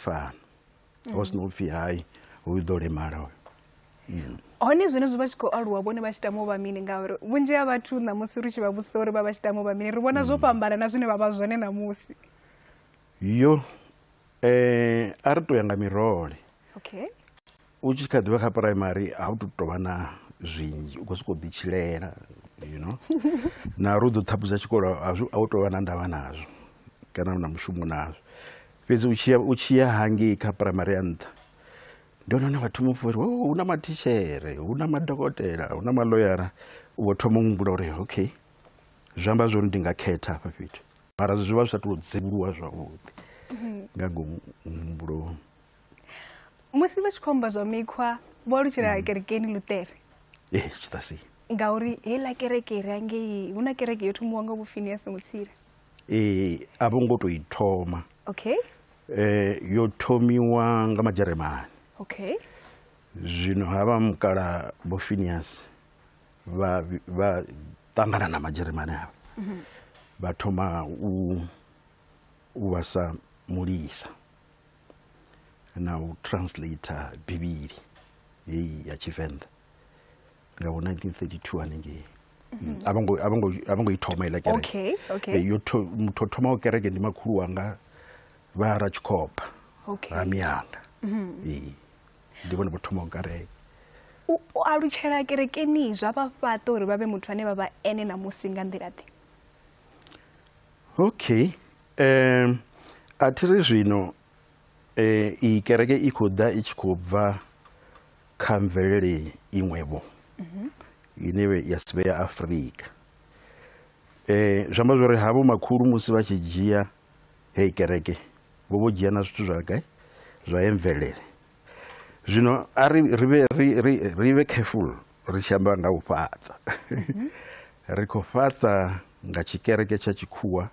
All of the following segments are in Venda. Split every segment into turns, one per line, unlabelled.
fana, ho si na upfhi hai, hu ḓo lemala hoyo.
Hone zwenezwo vha tshi khou aluwa, vhone vha tshi tama u vha mini? Ngauri vhunzhi ha vhathu ṋamusi ri tshi vha vhudzisa uri vha vha tshi tama u vha mini, ri vhona zwo fhambana na zwine vha vha zwone ṋamusi.
Yo, a ri to ya nga mirole. U tshi kha ḓivha kha primary, a u tu tovha na zwinzhi, u khou sokou ḓi tshilela. Na uri u ḓo ṱhaphudza tshikolo, a u tovha na ndavha nazwo kana na mushumo nazwo. Fhedzi u tshiya hangei kha primary ya nṱha, ndi hone hune vha thoma u pfha uri, oh, hu na mathitshere, hu na madokotela, hu na maloyara. U vho thoma u humbula uri okay, zwi amba zwori ndi nga khetha hafha fhethu, mara zwi vha zwi sa tou dzivhuluwa zwavhuḓi nga ngomu muhumbuloni.
Musi vha tshi khou amba zwa mikhwa, vho alutshela kerekeni Luṱere?
Ee, tshiṱasi.
Ngauri heiḽa kereke ri angei, hu na kereke yo thomiwa nga Vho Phineas Mutsila.
Ee, a vho ngo tou i thoma. Yo thomiwa nga Madzheremani. Zwino havha mukala Vho Phineas vha ṱangana na Madzheremani avha, vha thoma u vhasa mulisa na u translator Bivhili heyi ya Tshivenḓa nga vho 1932 hanengei. A vho ngo i thoma iḽa kereke. Muthu o thomaho kereke ndi makhulu wanga vha Ratshikhopa ha Mianga. Ee, ndi vhone vho thomaho kereke.
U alutshela kerekeni zwa vha fhaṱa uri vha vhe muthu ane vha vha ene namusi nga nḓila ḓe?
Okay, a thi ri zwino iyi kereke i khou ḓa i tshi khou bva kha mvelele iṅwevho ine ya si vhe ya Afrika. Zwi amba zwori havho makhulu musi vha tshi dzhia heyi kereke, vho dzhia na zwithu zwa gai zwa he mvelele. Zwino a ri ri vhe ri vhe careful ri tshi amba nga u fhaṱa. Ri khou fhaṱa nga tshikereke tsha tshikhuwa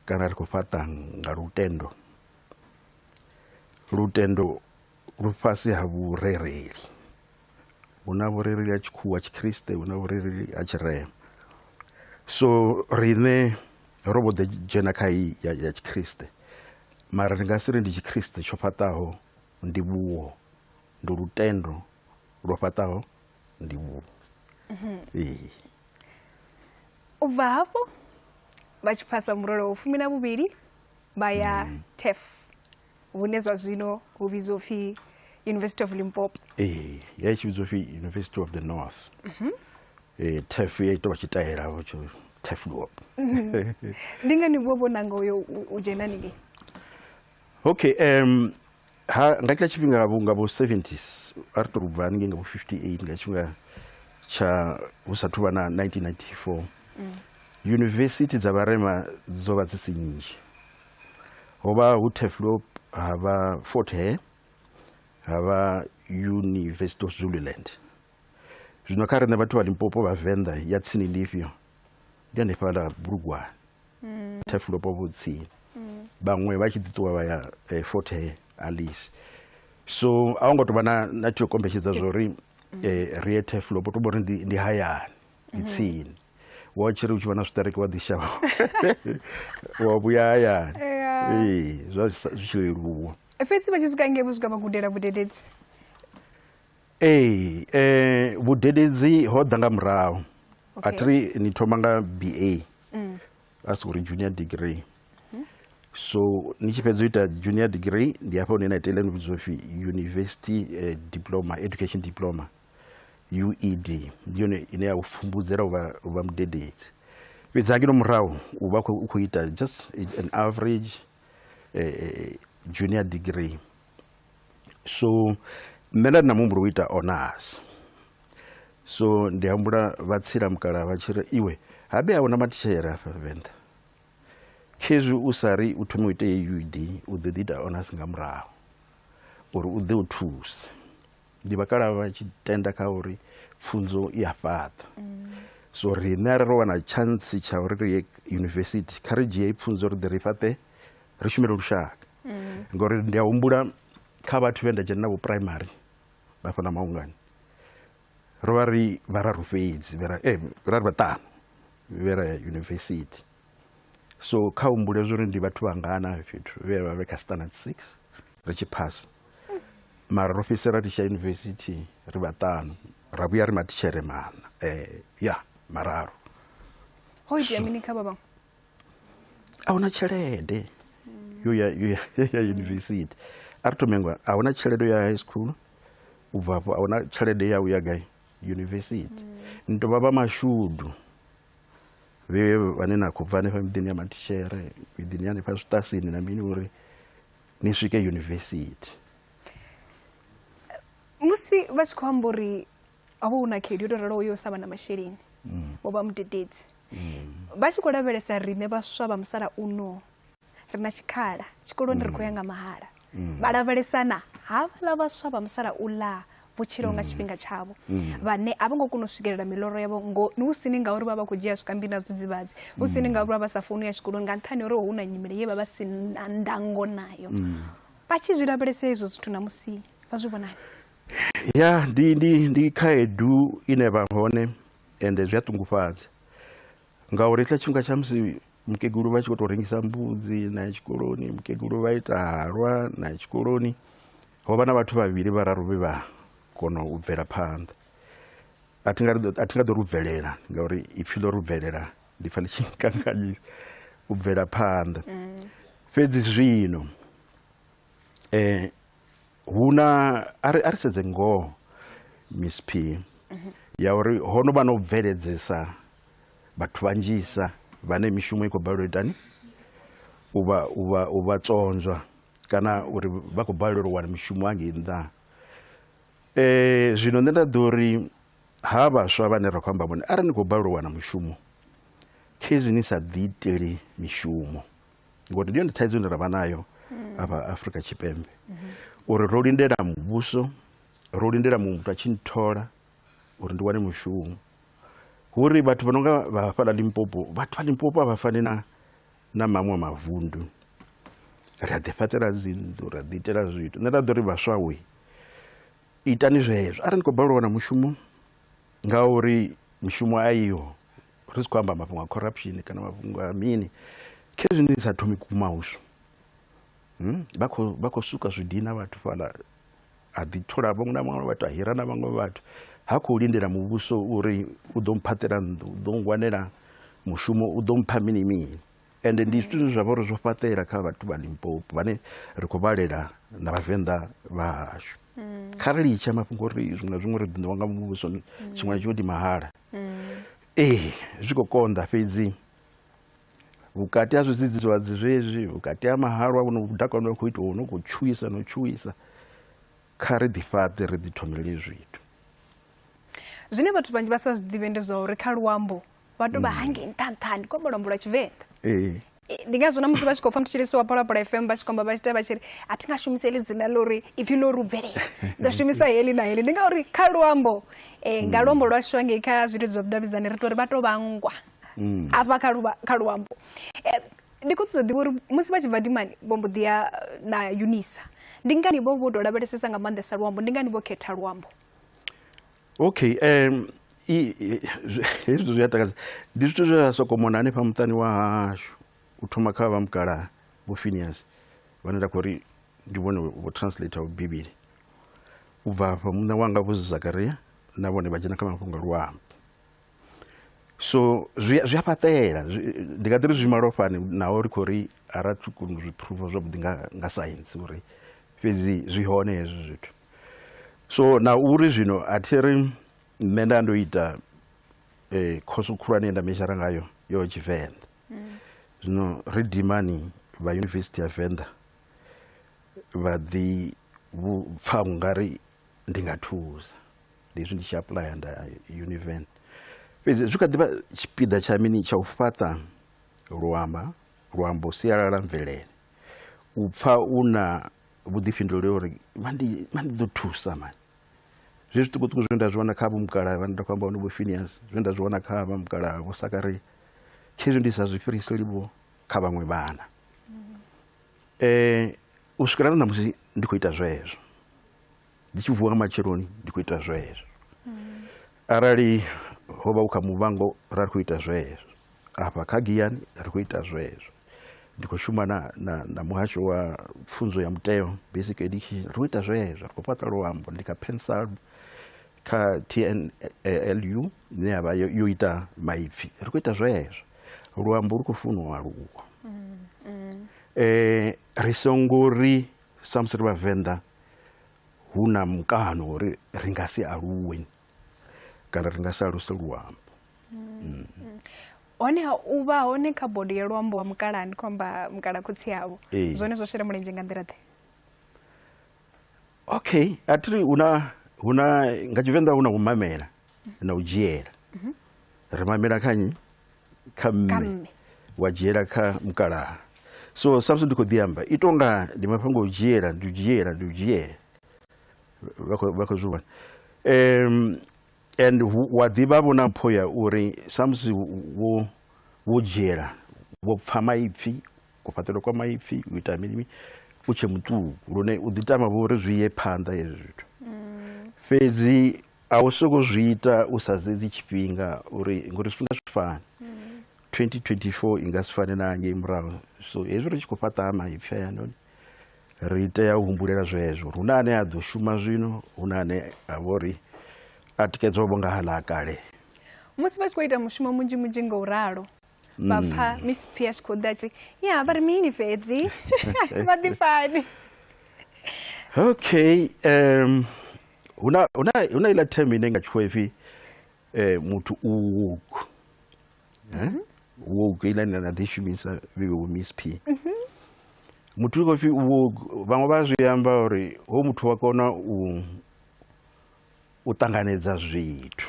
kana ri khou fhaṱa nga lutendo? Lutendo lu fhasi ha vhurereli. Hu na vhurereli ha tshikhuwa, tshikriste, hu na vhurereli ha tshirema. So riṋe ro vho ḓi dzhena kha iyi ya tshikriste, mara ri nga si ri ndi tshikriste tsho fhaṱaho ndivhuwo, ndi lutendo lwo fhaṱaho ndivhuwo. Ee.
U bva hafho vha tshi phasa murole wa 12, vha ya TEF, hune zwa zwino hu vhidzwa upfhi University of Limpopo.
Ee, ya i tshi vhidzwa upfhi University of the North. TEF ya ita vha tshitaela tsho Turfloop.
Ndi ngani vho nanga uyo u dzhena haningei?
Okay, ha nga tshiḽa tshifhinga vho nga vho 70s, a ri tou bva haningei nga vho 58, nga tshifhinga tsha hu sathu vha na 1994, university dza vharema dzo vha dzi si nnzhi. Ho vha hu Turfloop, ha vha Fort Hare, ha vha University of Zululand. Zwino kha riṋe vhathu vha Limpopo, vha Venḓa, ya tsini ndi ifhio? Ndi hanefhaḽa Bulugwane. Turfloop vho tsini, vhaṅwe vha tshi ḓi ṱuwa vha ya Fort Hare, Alice. So a hu ngo tou vha na tshio kombetshedza zwa uri ri ye Turfloop, to vhori ndi hayani, ndi tsini. Wa tshi ri u tshi vha na zwiṱereke, wa ḓi shavha wa vhuya hayani. Ee, zwa zwi tshi leluwa.
Fhedzi vha tshi swika ngei, vho swika vha gudela vhudededzi?
Ee, vhudededzi ho ḓa nga murahu. A thi ri ni thoma nga BA, a si uri junior degree. So ni tshi fhedza u ita junior degree, ndi hafha hune na ita iḽa no vhidzwa upfhi university diploma, education diploma, UED. Ndi yone ine ya u pfumbudzela u vha mudededzi. Fhedzi hangeno murahu u vha u khou ita just an average junior degree. So nṋe nda ndi na muhumbulo u ita honors. So ndi humbula vhatsila mukala vha tshi ri, iwe habe a huna mathitshere afha Venḓa, khezwi u sa ri u thome u ite UED, u ḓo ḓi ita honors nga murahu uri u ḓe u thuse. Ndi vhakalaha vha tshi tenda kha uri pfunzo i a fhaṱa. So riṋe arali ro wana chance tsha uri ri ye university, kha ri dzhie pfunzo ri ḓe ri fhaṱe, ri shumele lushaka. Ngori ndi a humbula kha vhathu vhe nda dzhena navho primary vha fhaḽa Maungani, ro vha ri vhararu fhedzi, ra ri vhaṱanu vhe ra ya university. So kha humbule zwori ndi vhathu vhangana fhethu vhe vha vhe kha standard 6. Ri tshi phasa. Mara ro fhedzisela ri tshi ya yunivesithi ri vhaṱanu, ra vhuya ri mathitshere maṋa, ya mararu.
Ho itea mini kha vha vhaṅwe?
A huna tshelede yo ya yo ya yunivesithi. A ri thome nga a huna tshelede ya high school, u bva afho a huna tshelede ya u ya gai yunivesithi. Ni tou vha vha mashudu vhe vhane na khou bva hanefha miḓini ya mathitshere, miḓini ya hanefha zwiṱasini na mini uri ni swike yunivesithi.
Musi vha tshi khou amba uri ho vha hu na khaedu yo tou raloho yo sa vha na masheleni, vho vha mudededzi, vha tshi khou lavhelesa riṋe vhaswa vha musalauno ri na tshikhala tshikoloni ri khou ya nga mahala, vha lavhelesana havhaḽa vhaswa vha musalauḽa vhutshilo nga tshifhinga tshavho vhane a vho ngo kona u swikelela miloro yavho ngo hu sini ngauri vha vha khou dzhia zwikambi na zwidzidzivhadzi, hu sini ngauri vha vha sa funi ya tshikoloni nga nṱhani uri hu na nyimele ye vha vha si na ndango nayo. Vha tshi zwi lavhelesa hezwo zwithu namusi vha zwi vhonani?
Ya ndi khaedu ine vha hone ende zwi a ṱungufhadza ngauri hetshiḽa tshifhinga tsha musi mukegulu vha tshi khou tou rengisa mbudzi na ya tshikoloni, mukegulu vha ita halwa na ya tshikoloni, ho vha na vhathu vhavhili vhararu vhe vha kona u bvela phanḓa. A thi nga ḓo ri u bvelela ngauri ipfhi ḽo ri u bvelela ndi pfha ḽi tshi kanganyisa u bvela phanḓa. Fhedzi zwino hu na a ri sedze ngoho Miss P ya uri ho no vha na u bveledzesa vhathu vhanzhisa vhane mishumo i khou balelwa itani u vha tsonzwa kana uri vha khou balelwa u wana mishumo hangei nnḓa. Zwino nṋe nda ḓo ri ha vhaswa vhane ra khou amba vhone arali ni khou balelwa u wana mushumo khezwi ni sa ḓi iteli mishumo, ngori ndi yone thaidzo ine ra vha nayo afha Afrika Tshipembe, uri ro lindela muvhuso, ro lindela muṅwe muthu a tshi nthola uri ndi wane mushumo. Hu ri vhathu vha no nga vha fhaḽa Limpopo, vhathu vha Limpopo a vha fani na maṅwe mavundu. Ri a ḓi fhaṱela dzinnḓu, ra ḓi itela zwithu. Nṋe nda ḓo ri vhaswa we itani zwezwo arali ni khou balelwa u wana mushumo, ngauri mishumo a iho, ri si khou amba mafhungo a corruption kana mafhungo a mini, khezwi ni sa thomi kumauso. Vha khou suka zwidina vhathu fhaḽa, a ḓi thola vhaṅwe na vhaṅwe vhathu, a hira na vhaṅwe vhathu, ha khou lindela muvhuso uri u ḓo mphaṱela nnḓu, u ḓo ngwanela mushumo, u ḓo mpha mini mini. Ende ndi zwithu zwine zwa vha uri zwo fhaṱela kha vhathu vha Limpopo vhane ri khou vhalela na vhavenḓa vha hashu. Kha ri litshe mafhungo uri zwiṅwe na zwiṅwe ri ḓo ṋewa nga muvhuso, tshiṅwe na tshiṅwe ndi mahala. Ee, zwi khou konḓa fhedzi vhukati ha zwidzidzivhadzi zwezwi, vhukati ha mahalwa vhuno vhudakwana vhu khou itiwa no khou tshuwisa no tshuwisa, kha ri ḓi fhaṱe ri ḓi thomele zwithu.
Zwine vhathu vhanzhi vha sa zwi ḓivhe ndi zwa uri kha luambo vha tou vha hangei nṱha nṱha, ndi khou amba luambo lwa Tshivenḓa. Ndi ngazwo na musi vha tshi khou pfa muthetshelesi wa Phalaphala FM vha tshi khou amba vha tshi ita vha tshi ri a thi nga shumisi heḽi dzina ḽo uri ipfhi ḽo ri u bvelela, ndo shumisa heḽi na heḽi. Ndi ngauri kha luambo nga luambo lwashu hangei kha zwileludzi zwa vhudavhidzani ri tou ri vha tou vhangwa afha kha luambo. Ndi khou ṱoḓa u ḓivha uri musi vha tshi bva Dimani vho mbo ḓi ya na UNISA, ndi ngani vho vho tou lavhelesesa nga maanḓesa luambo, ndi ngani vho khetha luambo?
Okay, hezwi zwithu zwi a takadza. Ndi zwithu zwe zwa sokou mona hanefha muṱani wa hashu, u thoma kha vha mukalaha Vho Phineas vhane nda khou ri ndi vhone vho translator Bivhili. U bva afha muṋe wanga Vho Zakaria na vhone vha dzhena kha mafhungo a luambo. So zwi a fhaṱela, ndi nga ḓi ri zwi malofhani naho ri khou ri a ra thu kona u zwi phuruva zwavhuḓi nga science uri fhedzi zwi hone hezwi zwithu. So na uri zwino a thi ri nṋe nda ndo ita khoso khulwane ye nda mezhara ngayo yo Tshivenḓa. Zwino ri Dimani vha Yunivesithi ya Venḓa vha ḓi pfha ungari ndi nga thusa, ndi hezwi ndi tshi apuḽaya nda Univen. Fhedzi zwi kha ḓi vha tshipiḓa tsha mini tsha u fhaṱa luambo sialala mvelele, u pfha u na vhuḓifhinduleli uri ndi ḓo thusa mani. Zwe zwiṱukuṱuku zwine nda zwi wana kha vho mukalaha vhane nda khou amba vhone vho Phineas, zwine nda zwi wana kha vha mukalaha vho Sakaria, khezwi ndi sa zwi fhiriseli vho kha vhaṅwe vhana. U swikela na ṋamusi ndi khou ita zwezwo, ndi tshi vuwa nga matsheloni ndi khou ita zwezwo. Arali ho vha hu kha Muvhango ra ri khou ita zwezwo, afha kha Giyani ri khou ita zwezwo. Ndi khou shuma na muhasho wa pfunzo ya muteo, basic education. Ri khou ita zwezwo, ri khou fhaṱa luambo. Ndi kha PanSALB, kha TNLU ine ya vha yo ita maipfi. Ri khou ita zwezwo, luambo lu khou funa u aluwa. Ri songo ri samusi ri vhavenḓa hu na mukano uri ri nga si aluwe kana ri nga si aluse luambo.
Honeha u vha hone kha bodo ya luambo wa mukalaha, ndi khou amba mukalaha khotsi avho, zwone zwo shela mulenzhe nga nḓila ḓe?
Okay, a thi ri huna nga Tshivenḓa huna u mamela na u dzhiela. Ri mamela kha nnyi? Kha mme, wa dzhiela kha mukalaha. So samusi ndi khou ḓi amba, i tonga ndi mafhungo u dzhiela, ndi u dzhiela, ndi u dzhiela. Vha khou zwi vhona. And wa ḓivha vho na mpho ya uri samusi wo dzhiela, wo pfa maipfi, kufhaṱelwe kwa maipfi, u ita mini u tshe muṱuku, lune u ḓi tama vho uri zwi ye phanḓa hezwi zwithu. Fhedzi a u sokou zwi ita u sa sedzi tshifhinga, uri ngori zwifhinga zwi fani. 2024 i nga si fane na ngei murahu. So hezwi ri tshi khou fhaṱa maipfi ayanoni, ri tea u humbulela zwezwo. Hu na ane a ḓo shuma zwino, hu na ane a vha uri a tikedzwa vho nga haḽa kale.
Musi vha tshi khou ita mushumo munzhi munzhi nga u ralo, vha pfa Miss P a tshi khou ḓa tshi ya vha ri mini fhedzi vha ḓifani?
Okay, huna iḽa term ine nga tshikhuwa ipfi muthu u woke. Woke iḽa ine na ḓi shumisa vhe Miss P. Muthu u khou pfi woke, vhaṅwe vha zwi amba uri ho muthu wa kona u ṱanganedza zwithu,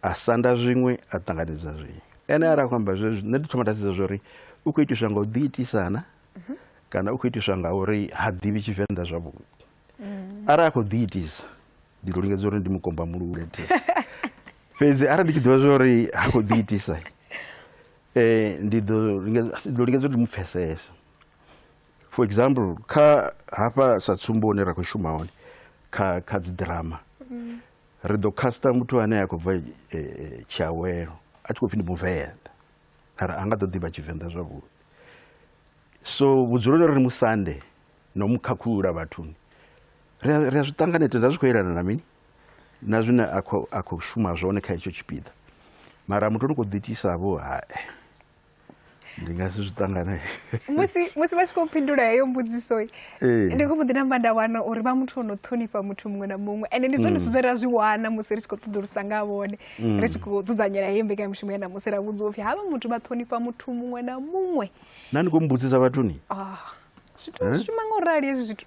a sanda zwiṅwe, a ṱanganedza zwiṅwe. Ene arali a khou amba zwezwi, nṋe ndi thoma nda sedza zwori u khou itiswa nga u ḓiitisana kana u khou itiswa nga uri ha ḓivhi Tshivenḓa zwavhuḓi. Arali a khou ḓiitisa, ndi ḓo lingedza uri ndi mu kombamulule. Fhedzi arali ndi tshi ḓivha zwori ha khou ḓiitisa, ndi ḓo lingedza uri ndi mu pfesese. For example, kha hafha sa tsumbo hune ra khou shuma hone kha dzi drama, ri ḓo casta muthu ane a khou bva Tshiawelo a tshi khou pfi ndi Muvenḓa, ara a nga ḓo ḓivha Tshivenḓa zwavhuḓi. So vhudzuloni uri ri musande na u mu khakhulula vhathuni, ri a zwi ṱanganedza, nda zwi khou yelana na mini na zwine a khou shuma zwone kha hetsho tshipiḓa. Mara muthu o no khou ḓiitisa vho, hai, ndi nga si zwi ṱangane.
Musi vha tshi khou fhindula heyo mbudziso, ndi khou mbo ḓi namba nda wana uri vha muthu ono ṱhonifha muthu muṅwe na muṅwe, ende ndi zwone zwithu zwe ra zwi wana musi ri tshi khou ṱoḓulusa nga vhone, ri tshi khou dzudzanyela heyi mbekanyamushumo ya ṋamusi, ra vhudziwa upfhi havha muthu vha ṱhonifha muthu muṅwe na muṅwe.
Na ni khou mbudzisa vhathuni?
Zwithu zwi shuma nga u rali hezwi zwithu.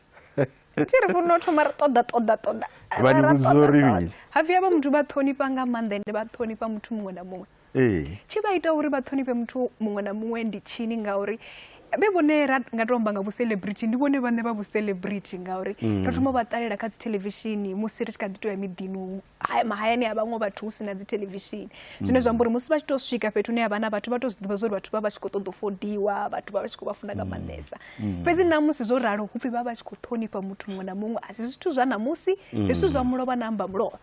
Thi ri funa u thoma ri ṱoḓa ṱoḓa ṱoḓa.
Vha ni vhudza uri mini?
Hapfi havha muthu vha ṱhonifha nga maanḓa, ende vha ṱhonifha muthu muṅwe na muṅwe. Tshi vha ita uri vha ṱhonifhe muthu muṅwe na muṅwe ndi tshini? Ngauri vhe vhone ra nga to amba nga vhu celebrity, ndi vhone vhaṋe vha vhu celebrity, ngauri ro thoma vha ṱalela kha dzi thelevishini musi ri tshi kha ḓi to ya miḓini, mahayani a vhaṅwe vhathu hu si na dzi thelevishini, zwine zwa amba uri musi vha tshi to swika fhethu hune ha vha na vhathu, vha to zwi ḓivha zwa uri vhathu vha vha tshi khou ṱoḓa u fodiwa, vhathu vha vha tshi khou vha funa nga maanḓesa. Fhedzi ṋamusi zwo ralo, hu pfhi vha vha tshi khou ṱhonifha muthu muṅwe na muṅwe. A si zwithu zwa ṋamusi, ndi zwithu zwa mulovha na amba mulovha.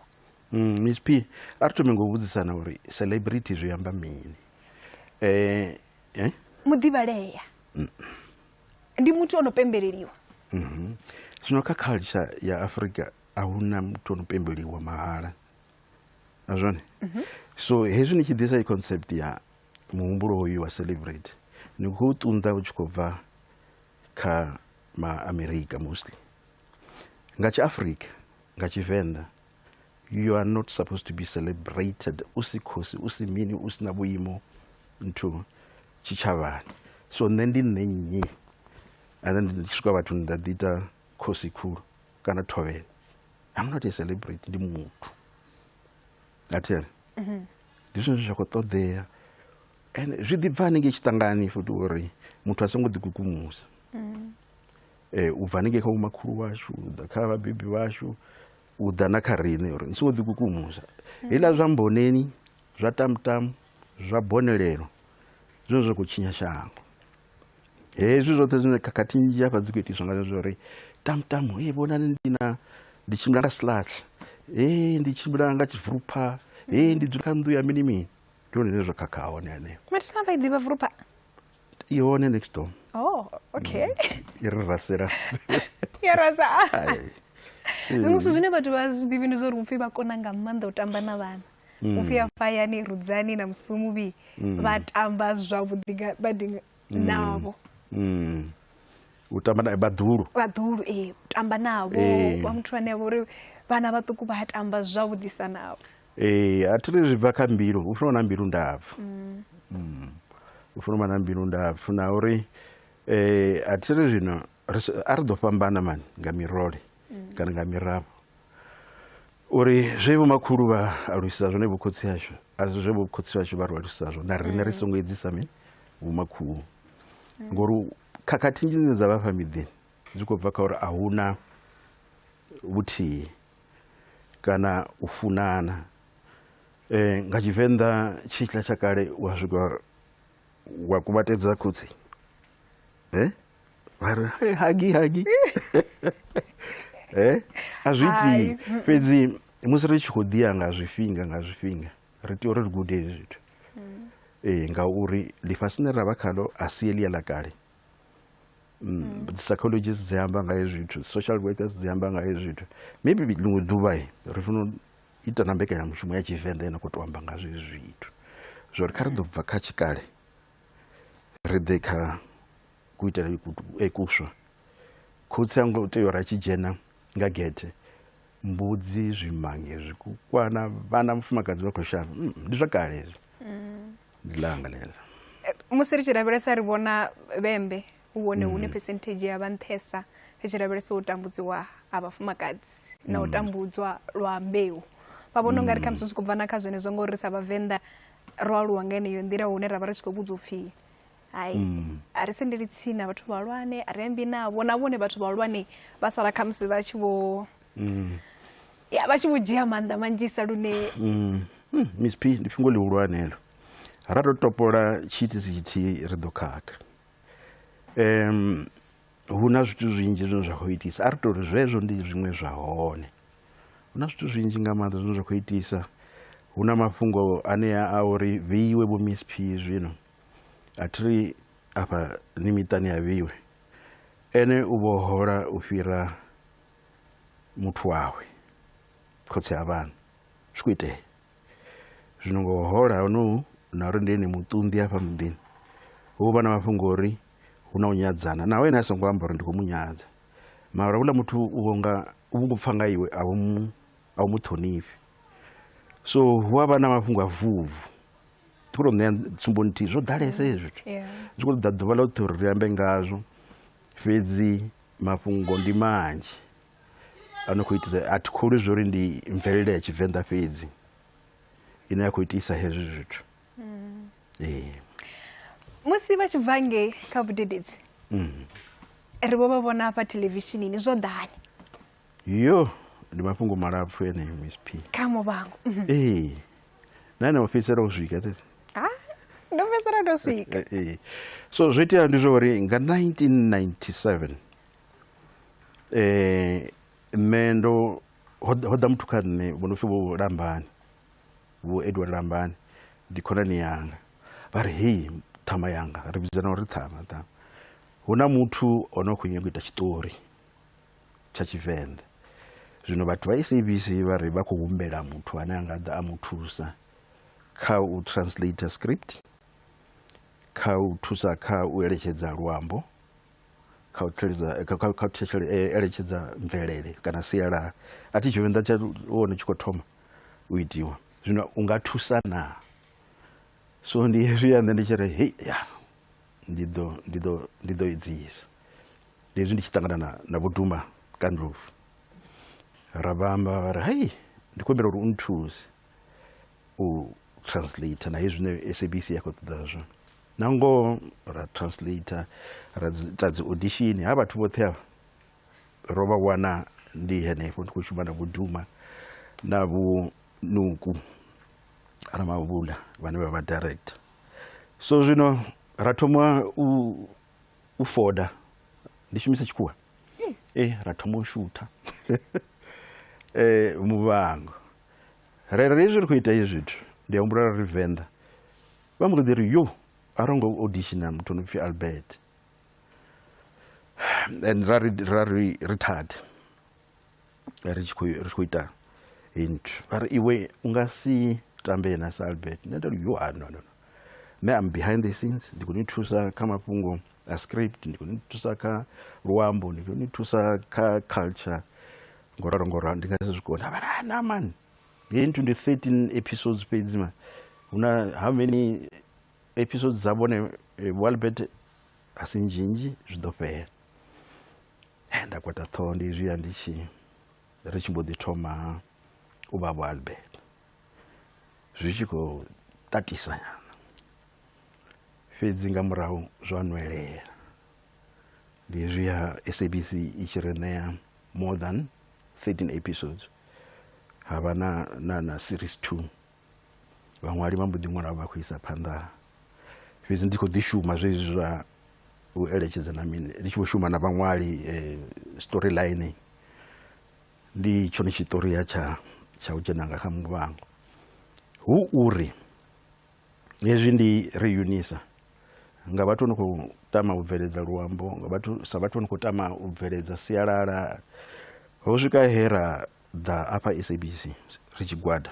Miss P, a ri thome ngo vhudzisana uri celebrity zwi amba mini?
Muḓivhalea ndi muthu ono pembeleliwa.
Zwino kha culture ya Afrika a huna muthu ono pembeliwa mahala, a zwone. So hezwi ni tshi ḓisa i concept ya muhumbulo hoyu wa celebrate, ni khou ṱunḓa u tshi khou bva kha ma America mostly. Nga tshi Afrika, nga Tshivenḓa, you are not supposed to be celebrated. U si khosi, u si mini, u si na vhuimo nthu tshitshavhani. So nṋe ndi nṋe nnyi ane ndi tshi swika vhathuni nda ḓi ita khosi khulu kana thovhele? I'm not a celebrity, ndi muthu. A thi ri ndi zwone zwa khou ṱoḓea, and zwi ḓi bva haningei tshiṱangani futhi uri muthu a songo ḓikukumusa. U bva haningei kha vhomakhulu washu, u ḓa kha vhabebi vhashu, u ḓa na kha riṋe, uri ni songo ḓikukumusa. Heiḽa zwa mboneni, zwa tamutamu, zwa bonelelo, zwone zwa khou tshinya shango. Hezwi zwoṱhe zwine khakhathi nnzhi hafha dzi khou itiswa nga zwa uri tamutamu, hey, vhonani ndi tshimbila nga silaṱha, hey, ndi tshimbila nga tshivurupha, hey, ndi dzula kha nnḓu ya mini mini. Ndi hone zwine zwa khakha hone hanefho.
Mathina vha i ḓivha vurupha?
I hone next door.
Oh, okay.
I ri rasela.
Ya rasa.
Ai.
Zwiṅwe zwithu zwine vhathu vha zwi ḓivhi ndi zwa uri upfhi vha kona nga maanḓa u tamba na vhana. Upfhi afha hayani Rudzani na Musumuvhi vha tamba zwavhuḓi nga badi navho.
U tamba na vhaḓuhulu.
Vhaḓuhulu, ee, u tamba navho. Wa muthu ane avha uri vhana vhaṱuku vha tamba zwavhuḓisa navho.
Ee, a thi ri zwi bva kha mbilu, u funa u na mbilu ndapfu. U funa u vha na mbilu ndapfu na uri a thi ri zwino a ri ḓo fhambana mani nga mirole kana nga mirafho. Uri zwe vhomakhulu vha alusa zwone vhokhotsi ashu, a si zwe vhokhotsi ashu vha ri alusa zwone, na riṋe ri songo edzisa mini vhomakhulu. Ngori khakhathi nnzhi dzine dza vha fha miḓini dzi khou bva kha uri a huna vhuthihi kana u funana. Nga Tshivenḓa tshiḽa tsha kale wa swika wa kuvhatedza khotsi. Vha ri, hey, hagi, hagi. A zwi iti. Fhedzi musi ri tshi khou ḓiya nga zwifhinga, nga zwifhinga, ri tea uri ri gude hezwi zwithu. Ngauri ḽifhasi ḽine ra vha khaḽo a si heḽia ḽa kale. Psychologists dzi amba nga hezwi zwithu, social workers dzi amba nga hezwi zwithu. Maybe ḽiṅwe ḓuvha ri funa u ita na mbekanyamushumo ya Tshivenḓa ine khou tou amba nga zwezwi zwithu. Zwa uri kha ri ḓo bva kha tshikale ri ḓe kha kuitele kuswa. Khotsi anga u tea uri a tshi dzhena nga gethe, mbudzi, zwimange, zwikukwana, vhana mufumakadzi vha khou shavha. Ndi zwa kale hezwi. Ndi ḽanga ḽeḽo.
Musi ri tshi lavhelesa ri vhona vhembe hu hone hune percentage ya vha nṱhesa ri tshi lavhelesa u tambudziwa ha vhafumakadzi na u tambudzwa lwa mbeu. Vha vhona ungari khamusi zwi khou bva na kha zwenezwo ngori sa Vhavenḓa ro aluwa nga heneyo nḓila hune ra vha ri tshi khou vhudzwa upfhi hai a ri sendeli tsini na vhathu vhahulwane, a ri ambi navho, na vhone vhathu vhahulwane vha sala khamusi vha tshi vho ya vha tshi vho dzhia maanḓa manzhisa lune.
Miss P, ndi fhungo ḽihulwane heḽo. Ra tou topola tshiitisi tshithihi ri ḓo khakha. Hu na zwithu zwinzhi zwine zwa khou itisa, a ri tou ri zwezwo ndi zwiṅwe zwa hone. Hu na zwithu zwinzhi nga maanḓa zwine zwa khou itisa. Hu na mafhungo anea a uri vheiwe vho Miss P zwino. A thi ri afha ni miṱani ya vheiwe. Ene u vho hola u fhira muthu wawe, khotsi a vhana. Zwi khou itea. Zwino ngo hola honohu na uri ndi ene muṱunḓi afha muḓini, hu vha na mafhungo uri hu na u nyadzana. Naho ene a songo amba uri ndi khou mu nyadza, mara houḽa muthu u vho nga u vho pfa nga iwe a u mu ṱhonifhi. So hu a vha na mafhungo a vuvu. Ndi khou tou ṋea tsumbo nthihi, zwo ḓalesa hezwi zwithu. Zwi khou ṱoḓa ḓuvha ḽoṱhe uri ri ambe ngazwo, fhedzi mafhungo ndi manzhi ano khou itisa. A thi kholwi zwo uri ndi mvelele ya Tshivenḓa fhedzi ine ya khou itisa hezwi zwithu.
Musi vha tshi bva ngei kha vhudededzi, ri vho vha vhona hafha theḽevishinini, zwo ḓani?
Yo, ndi mafhungo malapfu ene Miss P.
Kha Muvhango.
Ee. Na ene o fhedzisela u swika, tete?
Ndo fhedzisela ndo swika.
So zwo itea ndi zwa uri nga 1997 nṋe ndo ho ḓa muthu kha nṋe vho no pfi Vho Lambani, Vho Edward Lambani, ndi khonani yanga. Vha ri hei ṱhama yanga, ri vhidzana uri ṱhama, ṱhama. Hu na muthu o no khou nyaga u ita tshiṱori tsha Tshivenḓa. Zwino vhathu vha SABC vha ri vha khou humbela muthu ane a nga ḓa a mu thusa kha u translate script, kha u thusa kha u eletshedza luambo, kha u kha u eletshedza mvelele kana sialala. A thi Tshivenḓa tsha hone tshi khou thoma u itiwa. Zwino u nga thusa naa? So ndi hezwi ya nṋe ndi tshi ri hei ya ndi ḓo edzisa. Ndi hezwi ndi tshi ṱangana na Vho Duma Kandlovu. Ra vha amba vha ri hei ndi khou humbela uri u nthuse u translator na hezwi zwine SABC ya khou ṱoḓa zwone. Na ngoho ra translator, ra ita dzi audition ha vhathu vhoṱhe avha ro vha wana ndi henefho ndi khou shuma na Vho Duma na Vho Nuku Ramavhula vhane vha vha director. So zwino ra thoma u foda, ndi shumisa tshikhuwa. Ra thoma u shutha Muvhango. Re ri hezwi ri khou ita hezwi zwithu, ndi a humbula ri Venḓa. Vha mbo ḓi ri yo A ro ngo auditiona muthu no pfi Albert. And ra ri retired. Ri tshi khou ita intro. Vha ri iwe u nga si tambe na sa Albert. Nṋe ndo ri yo no no. Nṋe I'm behind the scenes, ndi khou ni thusa kha mafhungo a script, ndi khou ni thusa kha luambo, ndi khou ni thusa kha culture. Ngoralo ngoralo ndi nga si zwi kone. Vha ri na man. Heyi nthu ndi 13 episodes fhedzi man. Huna how many episodes dza vhone Vho Albert a si nzhinzhi zwi ḓo fhela. Nda kwata ṱhoho ndi hezwiya ndi tshi ri tshi mbo ḓi thoma u vha Vho Albert. Zwi tshi khou tatisa nyana. Fhedzi nga murahu zwa nwelela. Ndi hezwiya SABC i tshi ri ṋea more than 13 episodes. Ha vha na series 2. Vhaṅwali vha mbo ḓi ṅwala vha khou isa phanḓa. Fhedzi ndi khou ḓi shuma zwezwi zwa u eletshedza na mini, ndi tshi vho shuma na vhaṅwali storyline. Ndi tshone tshiṱori tsha u dzhena nga kha Muvhango. Hu uri hezwi ndi reunisa nga vhathu vho no khou tama u bveledza luambo, nga vhathu sa vhathu vho no khou tama u bveledza sialala. Ho swika he ra ḓa afha SABC ri tshigwada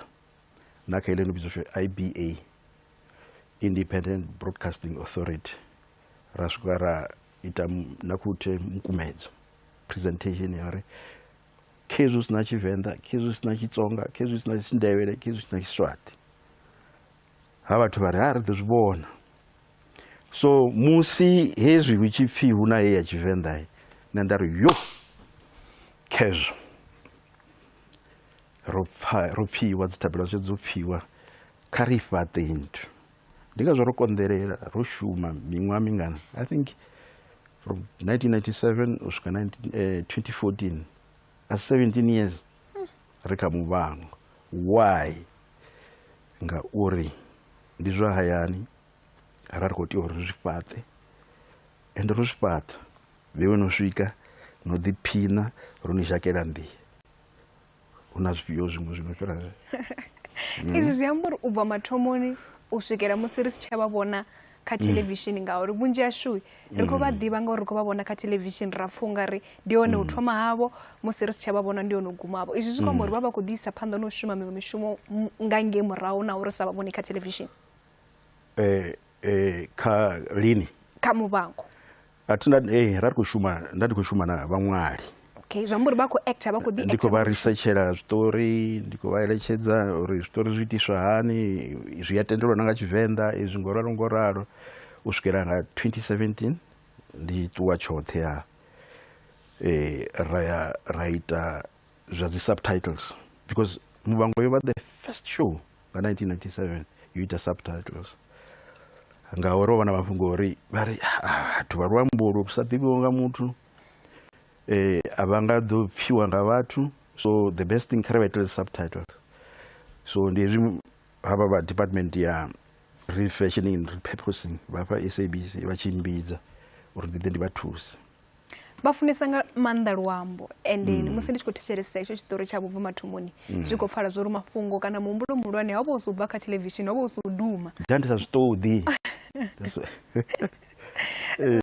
na kha ile no vhidzwa IBA, Independent Broadcasting Authority. Ra swika ra ita na khuthe mukumedzo presentation ya uri khezwi hu sina Tshivenḓa, khezwi hu sina Xitsonga, khezwi hu sina Tshindevhele, khezwi hu sina Tshiswati. Ha vhathu vha ri ha ri ḓo zwi vhona. So musi hezwi hu tshi pfi hu na he ya Tshivenḓa, nṋe nda ri yo khezwo ro pfa ro pfiwa dzithabelo dzashu dzo pfiwa, kha ri fhaṱe nthu. Ndi ngazwo ro konḓelela ro shuma miṅwaha mingana, I think from 1997 u swika 2014, as 17 years ri kha Muvhango. Why? Ngauri ndi zwa hayani, ra ri khou tea uri ri zwi fhaṱe, ende ro zwi fhaṱa. Vheiwe no swika no ḓiphina, ro ni zhakela nḓila. Hu na zwifhio zwiṅwe zwino fhira zwezwo?
Izwi zwi amba uri u bva mathomoni u swikela musi ri si tsha vha vhona kha thelevishini, ngauri vhunzhi hashu ri khou vha ḓivha ngauri ri khou vha vhona kha thelevishini, ra pfha ungari ndi hone u thoma havho, musi ri si tsha vha vhona ndi hone u guma havho. Izwi zwi khou amba uri vha vha khou ḓi isa phanḓa na u shuma miṅwe mishumo nga ngei murahu na uri sa vha vhoni kha thelevishini.
Kha lini?
Kha Muvhango.
A thi ra ri khou shuma, nda ndi khou shuma na vhaṅwali.
Okay, zwi amba uri vha khou actor, vha khou ḓi
Ndi khou vha researchela zwiṱori, ndi khou vha eletshedza uri zwiṱori zwi itiswa hani, zwi a tendelwa na nga Tshivenḓa, izwi ngoralo ngoralo, u swikela nga 2017 ndi ṱuwa tshoṱhe ya ra ya ra ita zwa dzi subtitles, because Muvhango yo vha the first show nga 1997 yo ita subtitles. Ngauri ho vha na mafhungo uri vha ri vhathu vha luambo lu sa ḓivhiho nga muthu a vha nga ḓo pfiwa nga vhathu, so the best thing kha ri vha itele subtitles. So ndi hezwi havha vha department ya refashioning and repurposing vha fha SABC vha tshi mmbidza uri ndi ḓe ndi vha thuse.
Vha funesa nga maanḓa luambo, ende musi ndi tshi khou thetshelesa hetsho tshiṱori tsha vhubvo mathomoni, zwi khou pfala zwo uri mafhungo kana muhumbulo muhulwane ho vha u si u bva kha thelevishini, ho vha u si u duma.
Nda ndi sa zwi ṱoḓi.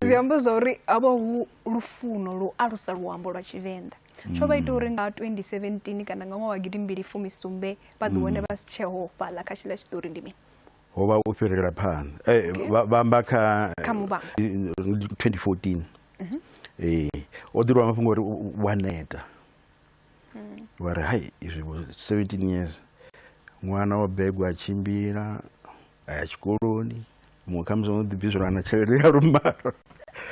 Zwi amba zwa uri ho vha hu lufuno lu alusa luambo lwa Tshivenḓa. Tsho vha ita uri nga 2017 kana nga ṅwaha wa 2017 vha ḓi wane vha si tsheho fhaḽa kha tshiḽa tshiṱori ndi mini?
Ho vha u fhirela phanḓa. Vha amba kha
Muvhango.
2014. O ḓirwa mafhungo uri wa neta. Vha ri hai izwi 17 years ṅwana wa begwa a tshimbila a ya tshikoloni, muṅwe khamusi o ḓi bviselwa na tshelede ya lumalo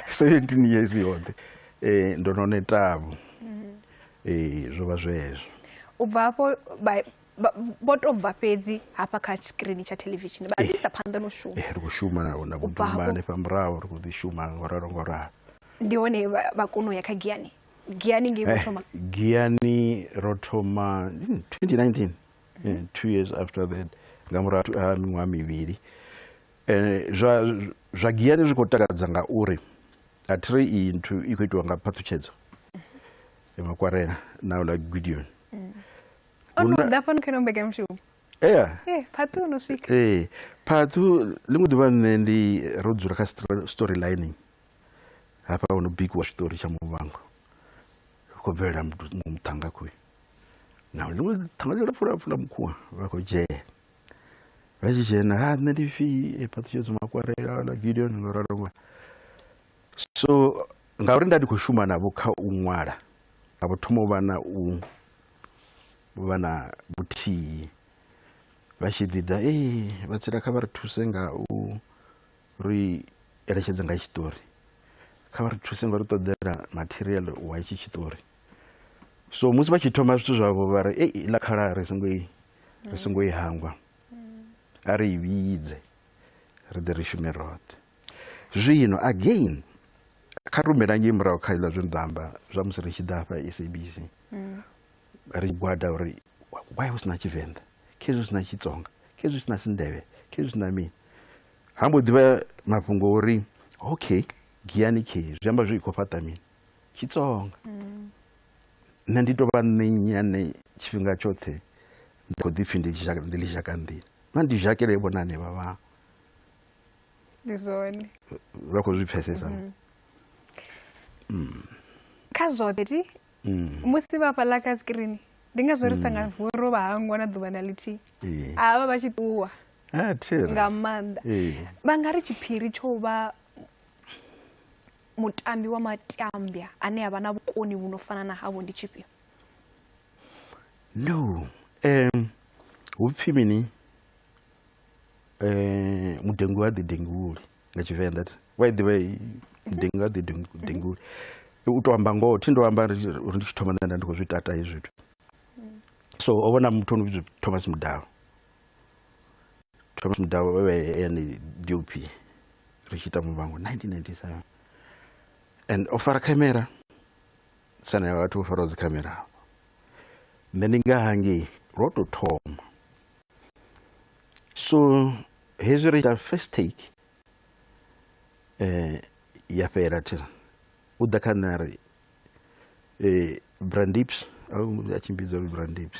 17 years yoṱhe. Ndo no netavho. Zwo vha zwezwo.
U bva hafho vho to bva fhedzi hafha kha screen tsha thelevishini vha ḓi isa phanḓa no shuma.
Ri khou shuma na
U bva hafho-
vhudumba hanefha murahu, ri khou ḓi shuma ngoralo ngoralo.
Ndi hone vha kona u ya kha Giyani. Giyani ngei vho thoma?
Giyani ro thoma 2019, 2 years after that, nga murahu ha miṅwaha mivhili. Zwa Giyani zwi khou takadza ngauri a thi ri iyi nthu i khou itiwa nga phaṱhutshedzo ya Makwarela na uḽa Gideon.
O no ḓa fhano kha ino mbekanyamushumo?
Ea.
Ee, Phathu no swika.
Ee, Phathu ḽiṅwe ḓuvha nṋe ndi ro dzula kha story lining hafha ho no bikiwa tshiṱori tsha Muvhango, hu khou bvelela muṱhannga khoyu na ḽiṅwe ṱhanga ḽilapfu lapfu ḽa mukhuwa, vha khou dzhena, vha tshi dzhena ha nṋe ndi pfi Phathutshedzo Makwarela ḽa Gideon ngo ralo ngo. So ngauri nda ndi khou shuma navho kha u ṅwala, ha vho thoma u vha na u vha na vhuthihi, vha tshi ḓi ḓa ee vha tsela kha vha ri thuse nga u ri eletshedza nga tshiṱori, kha vha ri thuse nga ri ṱoḓela material wa itshi tshiṱori. So musi vha tshi thoma zwithu zwavho vha ri ei ḽa khala ri songo i ri songo i hangwa, a ri i vhidze ri ḓe ri shume roṱhe. Zwino again kha ri humela ngei murahu kha iḽa zwe nda amba zwa musi ri tshi ḓa hafha SABC, ri gwada uri why hu sina Tshivenḓa, khezwi hu sina Tshitsonga, khezwi hu sina Sindevhe, khezwi hu sina mini. Ha mbo ḓivha mafhungo uri okay giyani khe zwi amba zwi khou fhaṱa mini Tshitsonga. Nṋe ndi tovha nṋe nnyi ane tshifhinga tshoṱhe ndi khou ḓipfhi ndi ḽizhaka nḓila, na ndi zhakele vhona hanevha vha
Ndi zwone.
Vha khou zwi pfesesa.
Kha zwoṱhe ti musi vha fhaḽa kha screen ndi ngazwo ri sa nga vuwi ro vha hangwa na ḓuvha na ḽithihi, a vha vha tshi ṱuwa nga maanḓa. Vha nga ri tshiphiri tsho vha mutambi wa matambya ane avha na vhukoni vhu no fana na havho ndi tshifhio?
No, hu pfhi mini, mudengu ha ḓi denguli nga Tshivenḓa, wa i ḓivha mudengu ha ḓi denguli. U to amba ngoho thi ndo amba uri ndi tshi thoma nṋe nda ndi khou zwi tata hezwi zwithu. So o vhona muthu ono vhidzwa Thomas Mudau, Thomas Mudau o vha ene DOP ri tshi ita Muvhango 1997, and o fara khamera sana ya vhathu vho faraho dzi khamera, nṋe ndi nga hangei lwo to thoma. So hezwi ri ita first take ya fhela thira u ḓa kha nṋe a ri Brandips, a tshimbidza uri Brandips,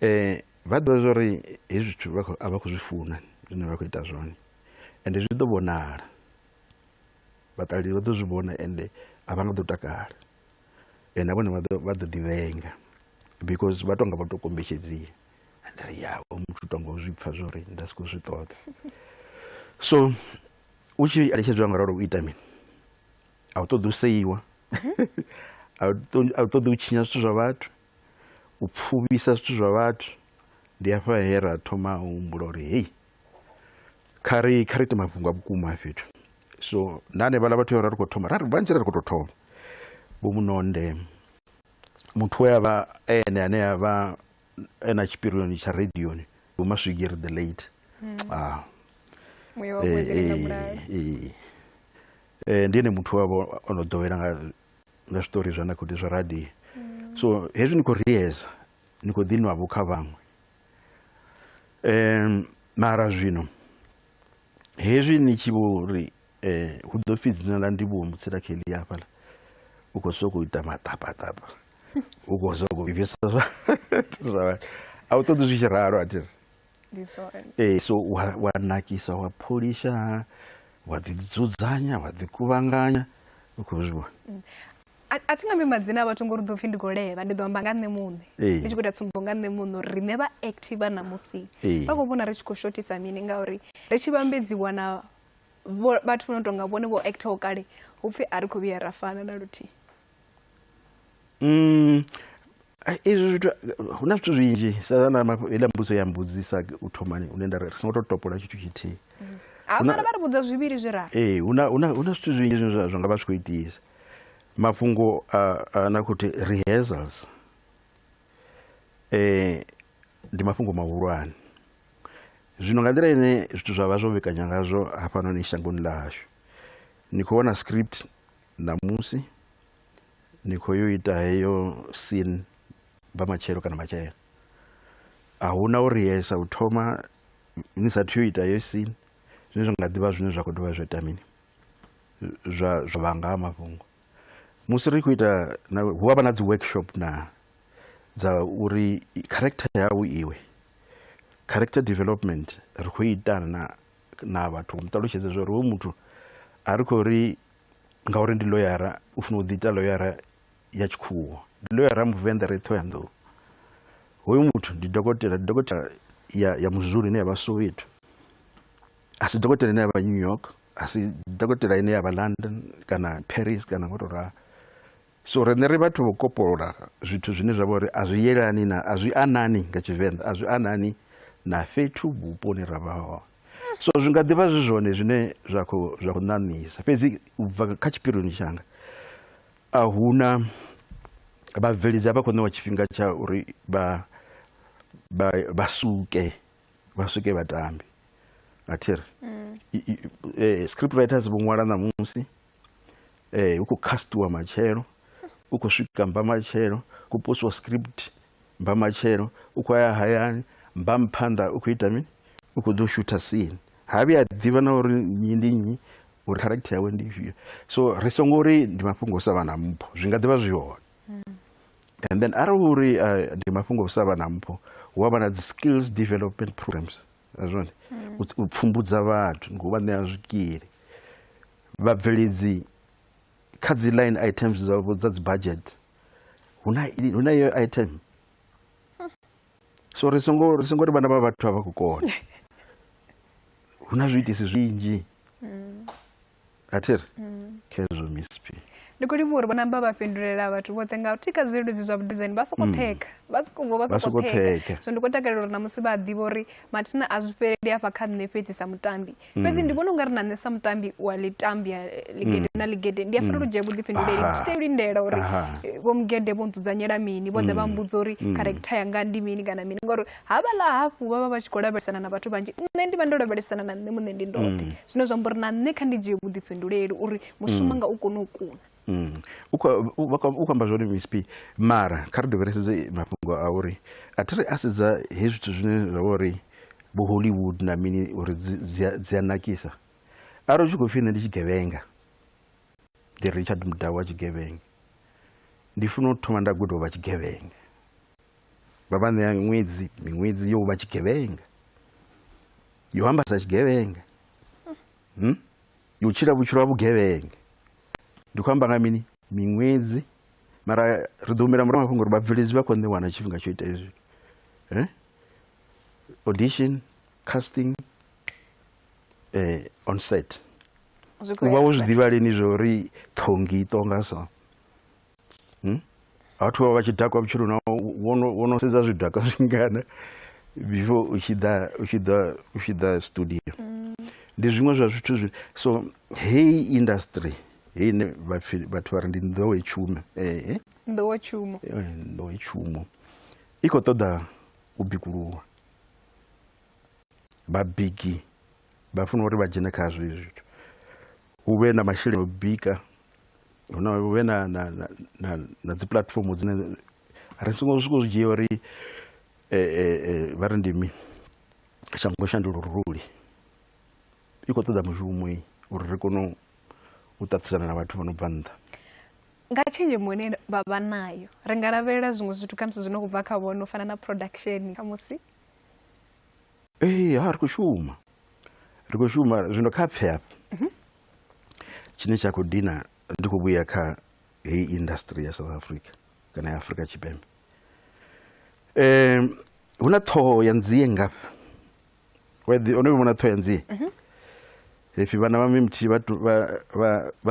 vha ḓivha zwa uri hezwi zwithu a vha khou zwi funa zwine vha khou ita zwone, ende zwi ḓo vhonala, vhaṱaleli vha ḓo zwi vhona ende a vha nga ḓo takala, ende na vhone vha ḓo ḓi vhenga because vha tonga vha to kombetshedziwa. Nda ri ya muthu tonga u zwi pfha zwa uri nda si khou zwi ṱoḓa. So u tshi aletshedziwa nga ralo u ita mini? A u ṱoḓi u seiwa, a u ṱoḓi u tshinya zwithu zwa vhathu, u pfuvhisa zwithu zwa vhathu. Ndi hafha he ra thoma u humbula uri hei kha ri ite mafhungo a vhukuma fhethu. So na hanevhaḽa vhathu ra ri khou thoma, ra ri vhanzhi ra ri khou tou thoma, Vho Munonde, muthu we a vha ene ane a vha ena tshipirioni tsha radioni, Vho Maswigiri the late. Ndi ene muthu wavho ono ḓowela nga zwiṱori zwa na khou zwa radio. So hezwi ni khou rehearsa ni khou ḓi nwavho kha vhaṅwe. Mara zwino hezwi ni tshi vho ri hu ḓo pfhi dzina ḽa Ndivhuwo Mutsila Kelly hafhaḽa, u khou sokou ita maṱapaṱapa, u khou sokou bvisa zwa a u ṱoḓi zwi tshi ralo a thi ri. Ee, so wa nakisa, wa pholisha, wa ḓi dzudzanya, wa ḓi kuvhanganya, u khou zwi vhona.
A thi nga ambi madzina a vhathu ngori ḓo pfhi ndi khou levha, ndi ḓo amba nga nṋe muṋe, ndi tshi khou ita tsumbo nga nṋe muṋe uri riṋe vha active vha ṋamusi vha khou vhona ri tshi khou shothisa mini, ngauri ri tshi vhambedziwa na vhathu vho no tonga vhone vho actaho kale hu pfhi a ri khou vhuya ra fana na luthihi.
Izwi zwithu hu na zwithu zwinzhi sa na heiḽa mbudziso ya mbudzisa u thomani hune nda ri ri songo tou topola tshithu tshithihi.
Mara vha ri vhudza zwivhili zwiraru.
Ee, hu na zwithu zwinzhi zwine zwa nga vha zwi khou itisa mafhungo a na khou rehearsals, ndi mafhungo mahulwane. Zwino nga nḓila ine zwithu zwa vha zwo vhekanya ngazwo hafhanoni shangoni ḽa hashu, ni khou wana script ṋamusi, ni khou yo ita heyo scene vha matshelo kana matshelo, a huna u rehearsa u thoma ni sathu yo ita heyo scene, zwine zwa nga ḓivha zwine zwa khou dovha zwa ita mini, zwa vhanga mafhungo. Musi ri khou ita hu avha na dzi workshop na dza uri character yau iwe Character development ri khou ita na vhathu u muṱalutshedza zwa uri hoyu muthu a ri khou ri ngauri ndi loyara u funa u ḓi ita loyara ya tshikhuwa, ndi loyara muvenḓa re Ṱhohoyanḓou. Hoyu muthu ndi dokotela, ndi dokotela ya Muzulu ine ya vha Soweto, a si dokotela ine ya vha New York, a si dokotela ine ya vha London kana Paris kana ngo to ralo. So riṋe ri vhathu vho kopolola zwithu zwine zwa vha uri a zwi yelani na a zwi anani nga Tshivenḓa, a zwi anani na fhethu vhuponi ra vha hone. So zwi nga ḓivha zwi zwone zwine zwa khou ṋaṋisa, fhedzi u bva kha tshipirioni tshanga a huna vhabveledzi a vha khou ṋewa tshifhinga tsha uri vha suke vhatambi. A thi ri script writers vho ṅwala ṋamusi, hu khou castiwa matshelo, u khou swika mba matshelo, khou posiwa script mba matshelo, u khou ya hayani mba mphanḓa, u khou ita mini, u khou ḓo shutha scene, ha vhuya a ḓivha na uri nnyi ndi nnyi, uri character yawe ndi ifhio. So ri songo ri ndi mafhungo o sa vha na mpho, zwi nga ḓivha zwi hone. And then arali uri ndi mafhungo o sa vha na mpho, hu avha na dzi skills development programs zwone, u pfumbudza vhathu ngo vha ṋea zwikili. Vhabveledzi kha dzi line items dzavho dza dzi budget huna iyo item. So ri songo ri vhana vha vhathu a vha khou kona, hu na zwiitisi zwinzhi. A thi ri khezwo, Miss P.
Ndi khou livhuwa uri vho namba vha fhindulela vhathu vhoṱhe nga thi kha zwileludzi zwa vhudavhidzani vha soko thekha, vha soko vuwa vha soko thekha. So ndi khou takalela uri namusi vha a ḓivha uri mathina a zwi fheleli hafha kha nṋe fhedzi sa mutambi fhedzi. Ndi vhona ungari na nṋe sa mutambi wa ḽitambya ḽigede na ḽigede ndi a fanela u dzhia vhuḓifhinduleli. Thi tei u lindela uri vho mugede vho ndzudzanyela mini, vho ḓa vha mbudza uri character yanga ndi mini kana mini, ngori havhaḽa hafhu vha vha vha tshi khou lavhelesana na vhathu vhanzhi, nṋe ndi vha ndo lavhelesana na nṋe muṋe ndi ndoṱhe, zwine zwa amba uri na nṋe kha ndi dzhie vhuḓifhinduleli uri mushumo nga u kone u kuna.
U khou amba zwone, Miss P, mara kha ri dovhe ri sedze mafhungo a uri a thi ri a sedza hezwi zwithu zwine zwa vha uri vho Hollywood na mini uri dzi a nakisa. Arali u tshi khou pfhi nṋe ndi tshigevhenga, ndi Richard Mudau wa tshigevhenga, ndi funa u thoma nda guda u vha tshigevhenga, vha vha ṋea ṅwedzi miṅwedzi yo u vha tshigevhenga, yo amba sa tshigevhenga, Yo tshila vhutshilo ha vhugevhenga. Ndi khou amba nga mini miṅwedzi, mara ri ḓo humela murahu mafhungo uri vhabveledzi vha khou ṋewa na tshifhinga tsho ita hezwi, audition, casting, on set.
Zwi khou
U vha
ya
wo zwi ḓivha lini zwo uri ṱhongi i ṱonga so? Vhathu vha vha tshi dakwa vhutshiloni hau, wono sedza zwidakwa zwingana before u tshi ḓa studio? Ndi zwiṅwe zwa zwithu zwi so heyi industry heyi ine vhathu vha ri ndi nḓowetshumo,
Nḓowetshumo.
Nḓowetshumo i khou ṱoḓa u bikuluwa. Vhabiki vha funa uri vha dzhene khazwo hezwi zwithu, hu vhe na masheleni a u bika, hu vhe na dzi platform dzine ri songo swika zwi dzhia uri vha ri ndi mi shango shandula luruli. I khou ṱoḓa mushumo iyi uri ri kone u ṱaṱisana na vhathu vha no bva nnḓa.
Nga tshenzhemo ine vha vha nayo, ri nga lavhelela zwiṅwe zwithu khamusi zwi no khou bva kha vhone u fana na production khamusi?
Ee, ha ri khou shuma zwino kha pfhe afha. Tshine tsha khou dina, ndi khou vhuya kha heyi industry ya South Africa kana ya Afrika Tshipembe, hu na ṱhoho ya nzie ngafha. Ono vhona ṱhoho ya nzie, hepfi vhana vha mimthi vha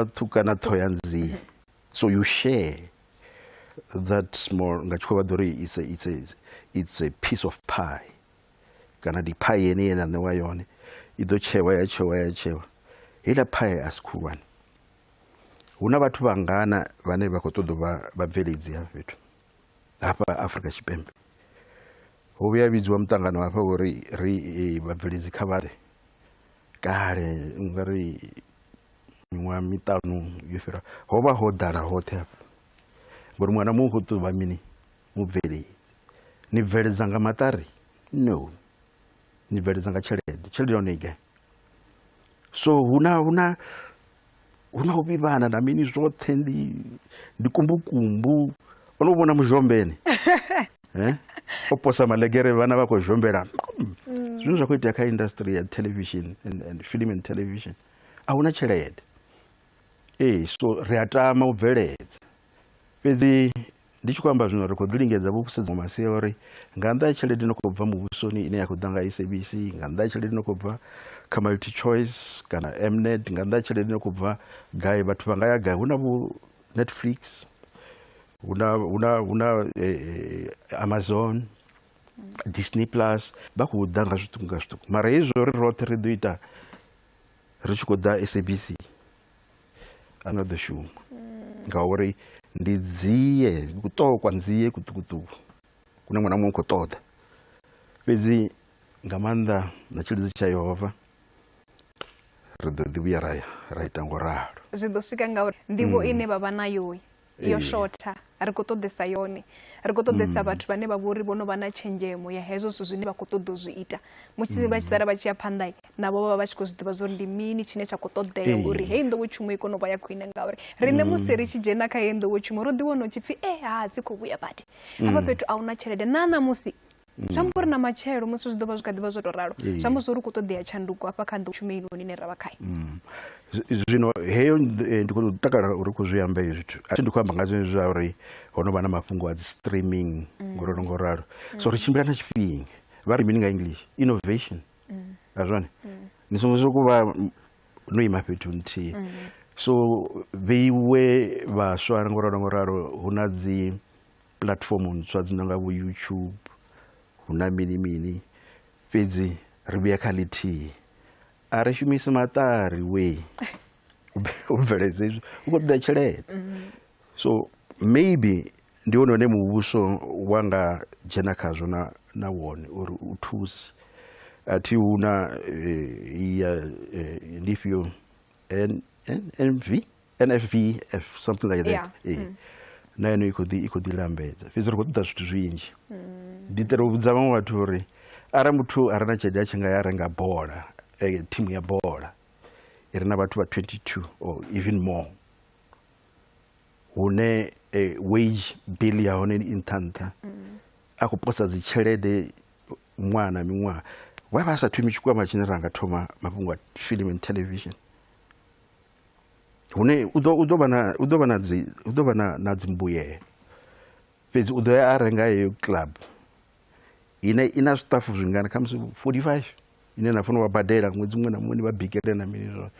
ṱhuka na ṱhoho ya nzie. So you share that small, nga tshikhuwa vha ḓo ri it's a piece of pie, kana ndi pie yene ye na ṋewa yone, i ḓo tshewa ya tshewa ya tshewa. Heiḽa pie a si khulwane. Hu na vhathu vhangana vhane vha khou ṱoḓa u vha vhabveledzi hafha fhethu hafha Afrika Tshipembe? Ho vhuya vhidziwa muṱangano hafha uri ri vhabveledzi kha vhaḓe kale, nga ri miṅwaha miṱanu yo fhira, ho vha ho ḓala hoṱhe hafha, ngori muṅwe na muṅwe u khou ṱoḓa u vha mini, mubveledzi. Ni bveledza nga maṱari? No, ni bveledza nga tshelede. Tshelede ya hone i gai? So hu na u vhivhana na mini zwoṱhe, ndi kumbukumbu. Ono vhona muzhombene, eh? O posa malegere vhana vha khou zhombela. Zwine zwa khou itea kha industry ya television and film and television, a huna tshelede. Ee, so ri a tama u bveledza, fhedzi ndi tshi khou amba zwino ri khou ḓi lingedza vho sedza masia uri nga nnḓa ha tshelede ino khou bva muvhusoni ine ya khou ḓa nga SABC, nga nnḓa ha tshelede ino khou bva kha MultiChoice kana Mnet, nga nnḓa ha tshelede ino khou bva gai, vhathu vha nga ya gai? Hu na vho Netflix, hu na Amazon, Disney Plus, vha khou ḓa nga zwiṱuku nga zwiṱuku. Mara hezwi uri roṱhe ri ḓo ita ri tshi khou ḓa SABC, a nga ḓo shuma, ngauri ndi dzie kuṱokwa nzie kuṱukuṱuku kune ṅwana muṅwe u khou ṱoḓa. Fhedzi nga maanḓa na tshilidzi tsha Yehova ri ḓo ḓi vhuya ra ra ita ngo ralo.
Zwi ḓo swika, ngauri nḓivho ine vha vha nayo yo shotha. Ri khou ṱoḓesa yone, ri khou ṱoḓesa vhathu vhane vha vhori vho no vha na tshenzhemo ya hezwo zwithu zwine vha khou ṱoḓa u zwi ita. Musi vha tshi sala vha tshi ya phanḓa, navho vha vha vha tshi khou zwi ḓivha zwa uri ndi mini tshine tsha khou ṱoḓea uri heyi nḓowetshumo i kone u vha ya khwine, ngauri riṋe musi ri tshi dzhena kha heyi nḓowetshumo ro ḓi wana u tshi pfhi e ha dzi khou vhuya badi hafha fhethu a huna tshelede na ṋamusi. Zwi amba uri na matshelo musi zwi ḓo vha zwi kha ḓi vha zwo tou ralo. Zwi amba zwa uri khou ṱoḓea tshanduko hafha kha nḓowetshumo heinoni ine ra vha khayo.
Zwino heyo ndi khou takala uri khou zwi amba hezwi zwithu. A thi ndi khou amba nga zwezwi zwa uri ho no vha na mafhungo a dzi streaming, ngoralo ngoralo. So ri tshimbila na tshifhinga. Vha ri mini nga English? Innovation. A zwone ni songo sokou vha no ima fhethu nthihi. So vheiwe vhaswa ngoralo ngoralo, hu na dzi platform ntswa dzi nonga vho YouTube, hu na mini mini, fhedzi ri vhuya kha ḽithihi, a ri shumisi maṱari we u bveledza izwi, u khou ṱoḓa tshelede. So maybe ndi wone une muvhuso wa nga dzhena khazwo na wone uri u thuse. A thi hu na ya ndi ifhio, N N NV NFVF, something like that. Na yone i khou ḓi lambedza, fhedzi ri khou ṱoḓa zwithu zwinzhi. Ndi itela u vhudza vhaṅwe vhathu uri arali muthu a re na tshelede a tshi nga ya renga bola, thimu ya bola i re na vhathu vha 22 or even more, hune wage bill ya hone i nṱha nṱha, a khou posa dzi tshelede ṅwaha na miṅwaha, vha vha sa thomi tshikwama tshine ra nga thoma mafhungo a film and television, hune u ḓo vha na u ḓo vha na dzi u ḓo vha na dzimbuyelo, fhedzi u ḓo ya a renga heyo club ine i na zwiṱafu zwingana, khamusi 45, ine na fanela u vha badela ṅwedzi muṅwe na muṅwe, ni vha bikele na mini zwo.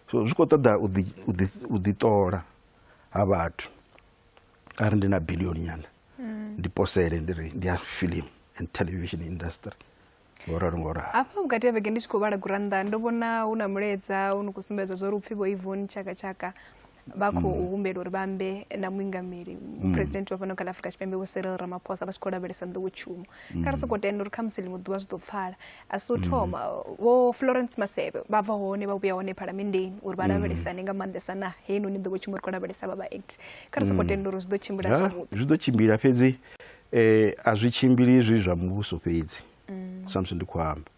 So zwi khou ṱoḓa u ḓi ṱola ha vhathu. Ari ndi na billion nyana, ndi posele, ndi ri ndi ya film and television industry, ngoralo ngoralo.
Hafha vhukati ha vhege ndi tshi khou vhala gurannḓa ndo vhona hu na mulaedza u no khou sumbedza zwa uri upfhi Vho Yvonne Chaka Chaka vha khou humbela uri vha ambe na muingameli, president wa fhano kha ḽa Afrika Tshipembe Vho Cyril Ramaphosa, vha tshi khou lavhelesa nḓowetshumo. Kha ri sokou tenda uri khamusi ḽiṅwe ḓuvha zwi ḓo pfala. A si u thoma Vho Florence Masebe vha bva hone vha vhuya hone phalamenndeni uri vha lavhelesane nga maanḓesa na heinoni nḓowetshumo ri khou lavhelesa vha vha act. Kha ri sokou tenda uri zwi ḓo tshimbila zwavhuḓi.
Zwi ḓo tshimbila, fhedzi a zwi tshimbili zwi zwa muvhuso fhedzi. Samusi ndi khou amba,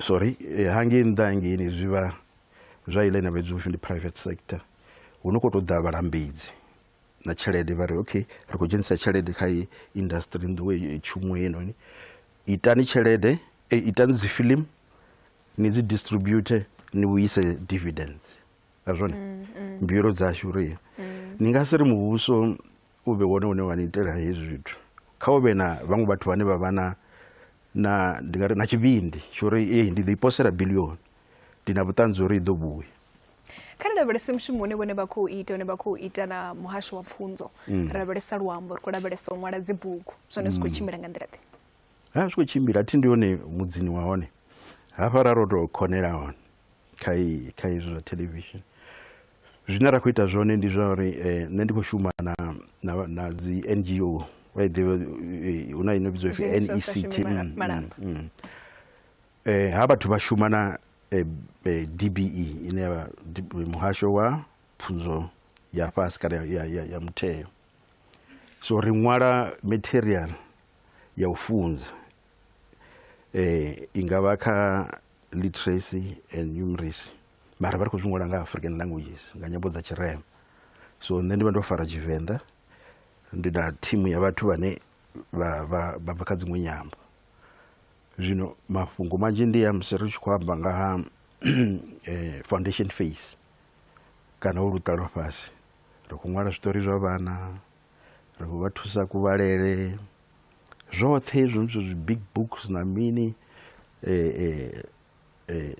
sorry, hangei nnḓa hangeini zwi vha zwa ile na vhidzwa upfi ndi private sector, hu no khou tou ḓa vhalambedzi na tshelede, vha ri okay, ri khou dzhenisa tshelede kha iyi industry, nḓowe tshumo heinoni, itani tshelede, itani dzi film ni dzi distribute, ni vhuise dividends a zwone mbuyelo dzashu. Uri ni nga si ri muvhuso u vhe wone une wa ni itela hezwi zwithu, kha u vhe na vhaṅwe vhathu vhane vha vha na ndi nga ri na tshivhindi tsho uri ee, ndi ḓo i posela billion, ndi na vhuṱanzi uri i ḓo vhuya.
Kha ri lavhelese mushumo une vhone vha khou ita, une vha khou ita na muhasho wa pfunzo. Ri lavhelesa luambo, ri khou lavhelesa u ṅwala dzibugu, zwone zwi khou tshimbila nga nḓila ḓe?
Ha, zwi khou tshimbila. Thi ndi hone mudzini wa hone hafha ra ro tou khonela hone kha izwo zwa television. Zwine ra khou ita zwone ndi zwa uri nṋe ndi khou shuma na dzi NGO, vha i ḓivha, hu na ino vhidzwa upfi
Zwiimiswa zwi sa
NECT.
shumi malamba.
Ha vhathu vha shuma na DBE, ine ya vha muhasho wa pfunzo ya fhasi kana ya mutheo. So ri ṅwala material ya u funza, i nga vha kha literacy and numeracy, mara vha ri khou zwi ṅwala nga African languages, nga nyambo dza tshirema. So nṋe ndi vha ndo fara Tshivenḓa, ndi na thimu ya vhathu vhane vha bva kha dziṅwe nyambo. Zwino mafhungo manzhi ndi ya musi ri tshi khou amba nga ha foundation phase kana hu luṱa lwa fhasi, ri khou ṅwala zwiṱori zwa vhana, ri khou vha thusa kuvhalele, zwoṱhe hezwo zwi big books na mini,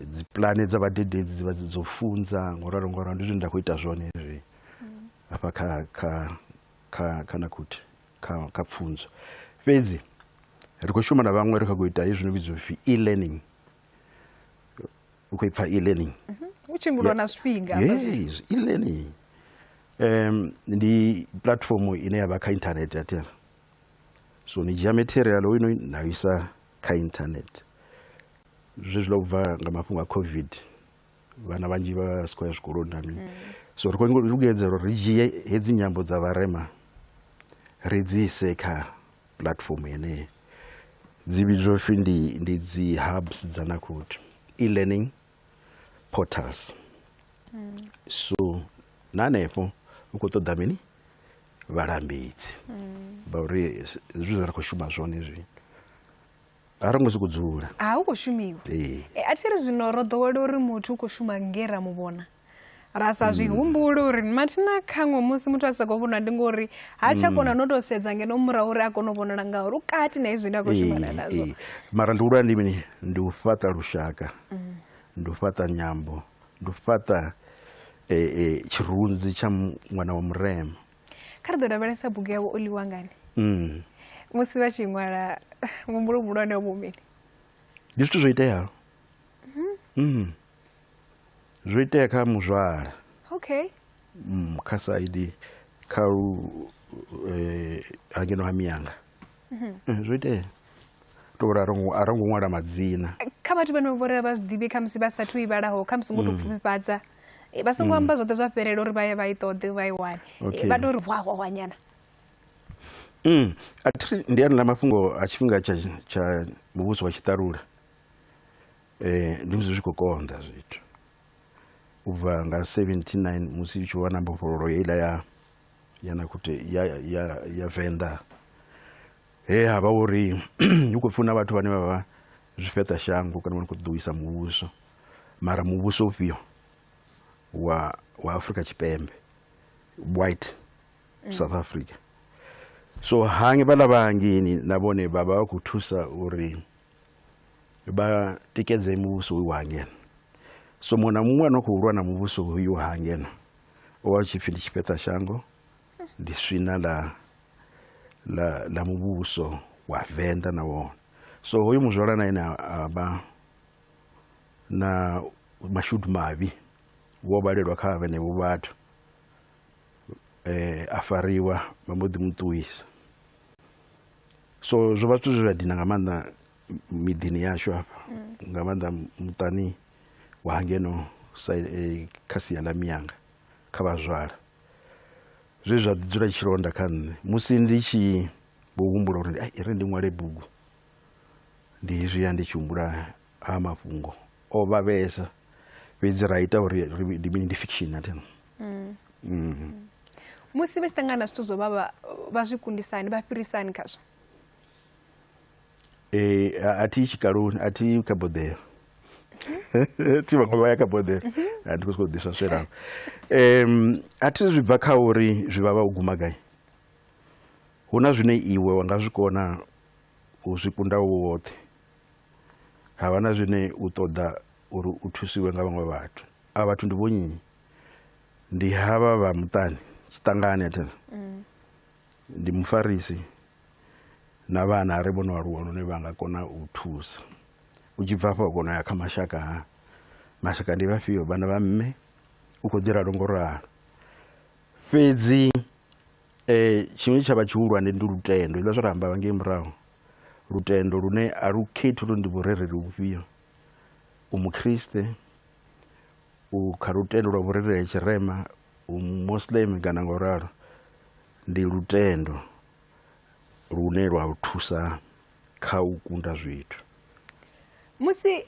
dzi pulane dza vhadededzi dzi vha dzo funza ngoralo ngoralo, ndi zwine nda khou ita zwone hezwi hafha kha kha kha kha Nakhuthi kha kha pfunzo. Fhedzi ri khou shuma na vhaṅwe, ri khou ita hezwi no vhidzwa upfhi e-learning. U khou ipfa e-learning?
Hu tshimbilwa na zwifhinga.
Yes, e-learning ndi platform ine ya vha kha internet ya thera. So ni dzhia material ino na isa kha internet. Zwezwiḽa u bva nga mafhungo a COVID, vhana vhanzhi vha si khou ya zwikoloni na mini. So ri khou lugedzela uri ri dzhie hedzi nyambo dza vharema ri dzi ise kha platform yeneyo, dzi vhidzwa upfhi ndi dzi hubs dza Nakhuthi, e-learning portals. So na hanefho u khou ṱoḓa mini? Vhalambedzi, ngauri zwithu zwe ra khou shuma zwone zwino a ro ngo sokou dzula.
A hu khou shumiwa.
Ee.
A thi ri zwino ro ḓowela uri muthu u khou shuma nge ra mu vhona, ra sa zwi humbule uri mathina khaṅwe musi muthu a sa khou vhona ndi ngori ha tsha kona no tou sedza ngeno murahu uri a kone u vhonala ngauri u kati na hezwi nda khou shumana nazwo.
Mara ndi hulwane ndi mini? Ndi u fhaṱa lushaka, ndi u fhaṱa nyambo, ndi u fhaṱa tshirunzi tsha ṅwana wa murema.
Kha ri ḓo lavhelesa bugu yavho O Ḽiwa Ngani. Musi vha tshi ṅwala muhumbulo muhulwane wa mini?
Ndi zwithu zwo iteaho. Zwo itea kha muzwala.
Okay.
Kha saidi kha hangeno ha miyanga. Zwo itea. To uri a ro ngo ṅwala madzina.
Kha vhathu vhane vho ri vha zwi ḓivhi khamusi vha sathu i vhalaho, khamusi ngo to pfufhifhadza, vha songo amba zwoṱhe zwa fhelela uri vha ye vha i ṱoḓe vha i wane. Vha to ri hwa hwa hwanyana.
A thi ndi anela mafhungo a tshifhinga tsha muvhuso wa tshiṱalula. Ndi musi zwi khou konḓa zwithu. U bva nga 79 musi tshi wana mbofholowo heiḽa ya Nakhuthi ya Venḓa. He ha vha uri hu khou pfhi hu na vhathu vhane vha vha zwifheṱa shango kana vha khou ṱuwisa muvhuso, mara muvhuso ufhio wa Afrika Tshipembe, white South Africa. So hange vhaḽa vha hangeini na vhone vha vha vha khou thusa uri vha tikedze muvhuso uyu wa hangeno. So muṅwe na muṅwe ano khou lwa na muvhuso uyu wa hangeno o vha tshi pfhi ndi tshifheṱa shango, ndi swina ḽa muvhuso wa Venḓa na wone. So hoyu muzwala na ene a vha na mashudu mavhi, wo vhalelwa kha vhenevho vhathu, a fariwa vha mbo ḓi mu ṱuwisa. So zwo vha zwithu zwe zwa dina nga maanḓa miḓini yashu hafha, nga maanḓa muṱani wa hangeno kha sia ḽa miyanga kha vhazwala. Zwe zwa ḓi dzula tshilonda kha nṋe musi ndi tshi vho humbula uri ai ri ndi ṅwale bugu, ndi hezwiya ndi tshi humbula ha mafhungo o vhavhesa, fhedzi ra ita uri ndi mini, ndi fiction athi.
Musi vha tshi ṱangana na zwithu zwo vha vha zwi kundisani, vha fhirisani khazwo?
A thi tshikaloni, a thi kha boḓelo. Thi vhaṅwe vha ya kha boḓelo, a ndi khou sokou ḓiswa swela. A thi zwi bva kha uri zwi vhavha u guma gai. Hu na zwine iwe wa nga zwi kona u zwi kunda u woṱhe, ha vha na zwine u ṱoḓa uri u thusiwe nga vhaṅwe vhathu. A vhathu ndi vhonnyi? Ndi havha vha muṱani tshiṱangani athi ndi mufarisi na vhana a re vho no aluwa lune vha nga kona u thusa. U tshi bva hafha u kona u ya kha mashaka ha mashaka ndi vhafhio, vhana vha mme, u khou ḓi ralo ngo ralo. Fhedzi tshiṅwe tsha vha tshihulwane ndi lutendo, hezwiḽa zwe ra amba ngei murahu, lutendo lune a lu khethi uri ndi vhurereli vhufhio, u mukhriste, u kha lutendo lwa vhurereli ha tshirema, u muslim kana ngo ralo, ndi lutendo lune lwa u thusa kha u kunda zwithu.
Musi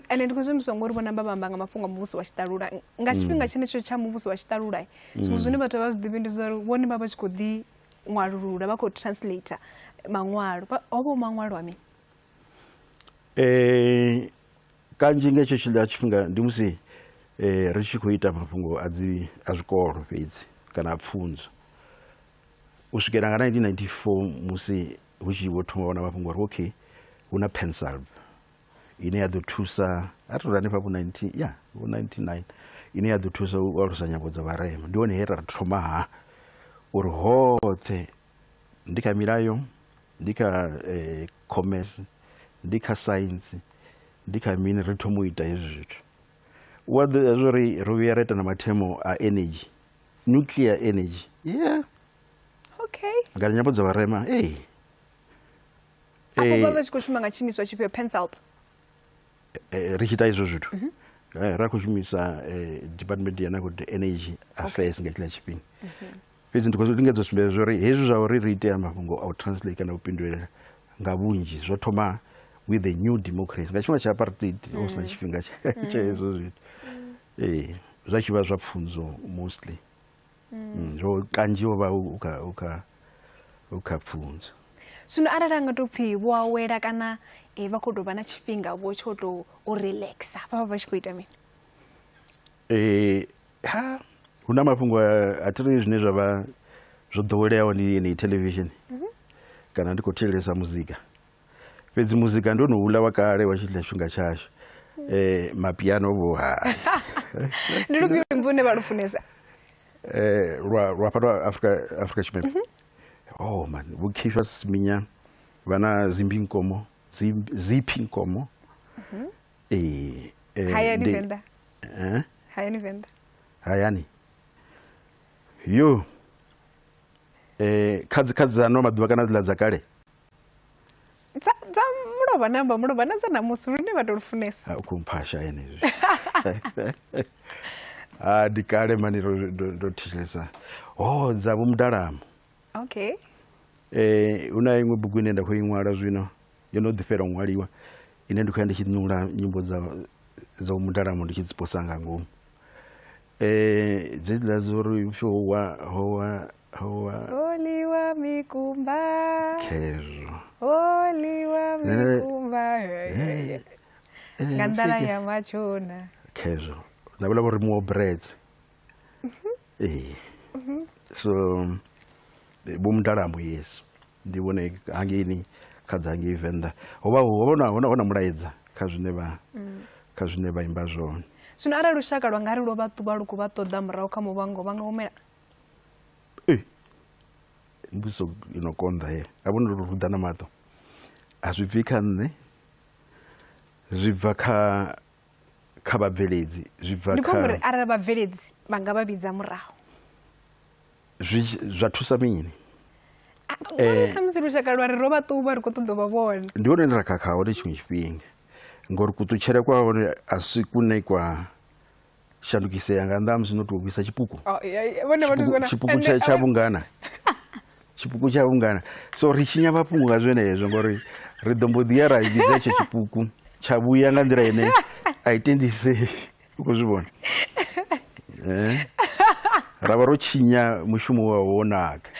ende ndi khou zwi humbuswa ngori vho namba vha amba nga mafhungo a muvhuso wa tshiṱalula nga tshifhinga tshenetsho tsha muvhuso wa tshiṱalula, zwiṅwe zwine vhathu vha zwi ḓivhi ndi zwa uri vhone vha vha tshi khou ḓi ṅwalulula, vha khou translator maṅwalo, ho vha hu maṅwalo a mini?
Kanzhi nga hetsho tshiḽa tshifhinga ndi musi ri tshi khou ita mafhungo a dzi a zwikolo fhedzi kana a pfunzo, u swikela nga 1994 musi hu tshi vho thoma vhona mafhungo uri okay hu na PanSALB ine ya ḓo thusa, a ri hanefha vho 19 ya vho 99 ine ya ḓo thusa u alusa nyambo dza vharema. Ndi hone he ra thoma ha uri hoṱhe ndi kha milayo, ndi kha commerce, ndi kha science, ndi kha mini, ri thoma u ita hezwi zwithu. Wa ḓo zwo ri ro vhuya ra ita na mathemo a energy, nuclear energy. Yeah.
Okay.
Nga nyambo dza vharema, eh.
Afho vha vha tshi khou shuma nga tshiimiswa tshifhio, PanSALB?
Ri tshi ita izwo zwithu. Ra khou shumisa department ya na energy affairs nga tshiḽa tshifhinga. Fhedzi ndi khou lingedza u sumbedza zwa uri hezwi zwa uri ri ite mafhungo a u translate kana u pindulela nga vhunzhi zwo thoma with the new democracy. Nga tshifhinga tsha apartheid hu sina tshifhinga tsha hezwo zwithu. Zwa tshi vha zwa pfunzo mostly. Zwo kanzhi wo vha u kha pfunzo.
Zwino arali a nga tou pfhi vho awela kana vha khou tou vha na tshifhinga vho tsho tou u relaxa, vha vha vha tshi khou ita mini?
Ha hu na mafhungo a thi zwine zwa vha zwo ḓoweleaho ndi yeneyi television kana ndi khou thetshelesa muzika. Fhedzi muzika ndi wone uḽa wa kale wa tshiḽa tshifhinga tshashu. Mapiano vho ha.
Ndi lufhio luimbo lune vha lu funesa?
Lwa fhano Afrika Tshipembe. Oh man, vho Caiphus Semenya vha na Zimbi Nkomo, Ziphi Nkomo.
Hayani Venḓa. Hayani Venḓa.
Hayani. Yo. Kha dza ano maḓuvha kana dziḽa dza kale?
Dza mulovha na amba mulovha na dza ṋamusi lune vha to lu funesa.
U khou mphasha henezwi. Ndi kale mani ndo thetshelesa. Oh, dza Vho Mudalamo.
Okay.
Hu na iṅwe bugu ine nda khou i ṅwala zwino, yo no ḓi fhela u ṅwaliwa, ine ndi khou ya ndi tshi ṋula nyimbo dza Vho Mudalamo ndi tshi dzi posa nga ngomu. Dzedziḽa dzo uri upfhi howa howa howa
Holiwa mikumba.
Khezwo.
Holiwa mikumba. Nga nḓala ya matshona.
Khezwo. Na vhula vho ri muwo breads. So Vho Mudalamo, yes. Ndi vhone hangeini kha dza hangei Venḓa. Ho vha ho vha huna huna mulaedza kha zwine vha kha zwine vha imba zwone.
Zwino arali lushaka lwa nga ri lwo vha ṱuvha lu khou vha ṱoḓa murahu kha muvhango vha nga humela?
Mbudziso ino konḓa heyo. A vhona uri ruḓa na maṱo. A zwi bvi kha nṋe. Zwi bva kha vhabveledzi, zwi bva
kha. Ndi khou uri arali vhabveledzi vha nga vha vhidza murahu.
Zwi zwa thusa mini?
Khamusi lushaka lwa ri ro vha ṱuvha ri khou ṱoḓa vha vhona.
Ndi hone ra khakha hone tshiṅwe tshifhinga ngori kuṱutshele kwa hone a si kune kwa shandukisea nga nnḓa ha musi no tou vhuisa tshipuku. Tshipuku tsha vhungana. Tshipuku tsha vhungana. So ri tshinya mafhungo nga zwenezwo ngori ri ḓo mbo ḓi ya ra vhidza hetsho tshipuku tsha vhuya nga nḓila ine a i tendisei. U khou zwi vhona? Ra vha ro tshinya mushumo wa wo naka.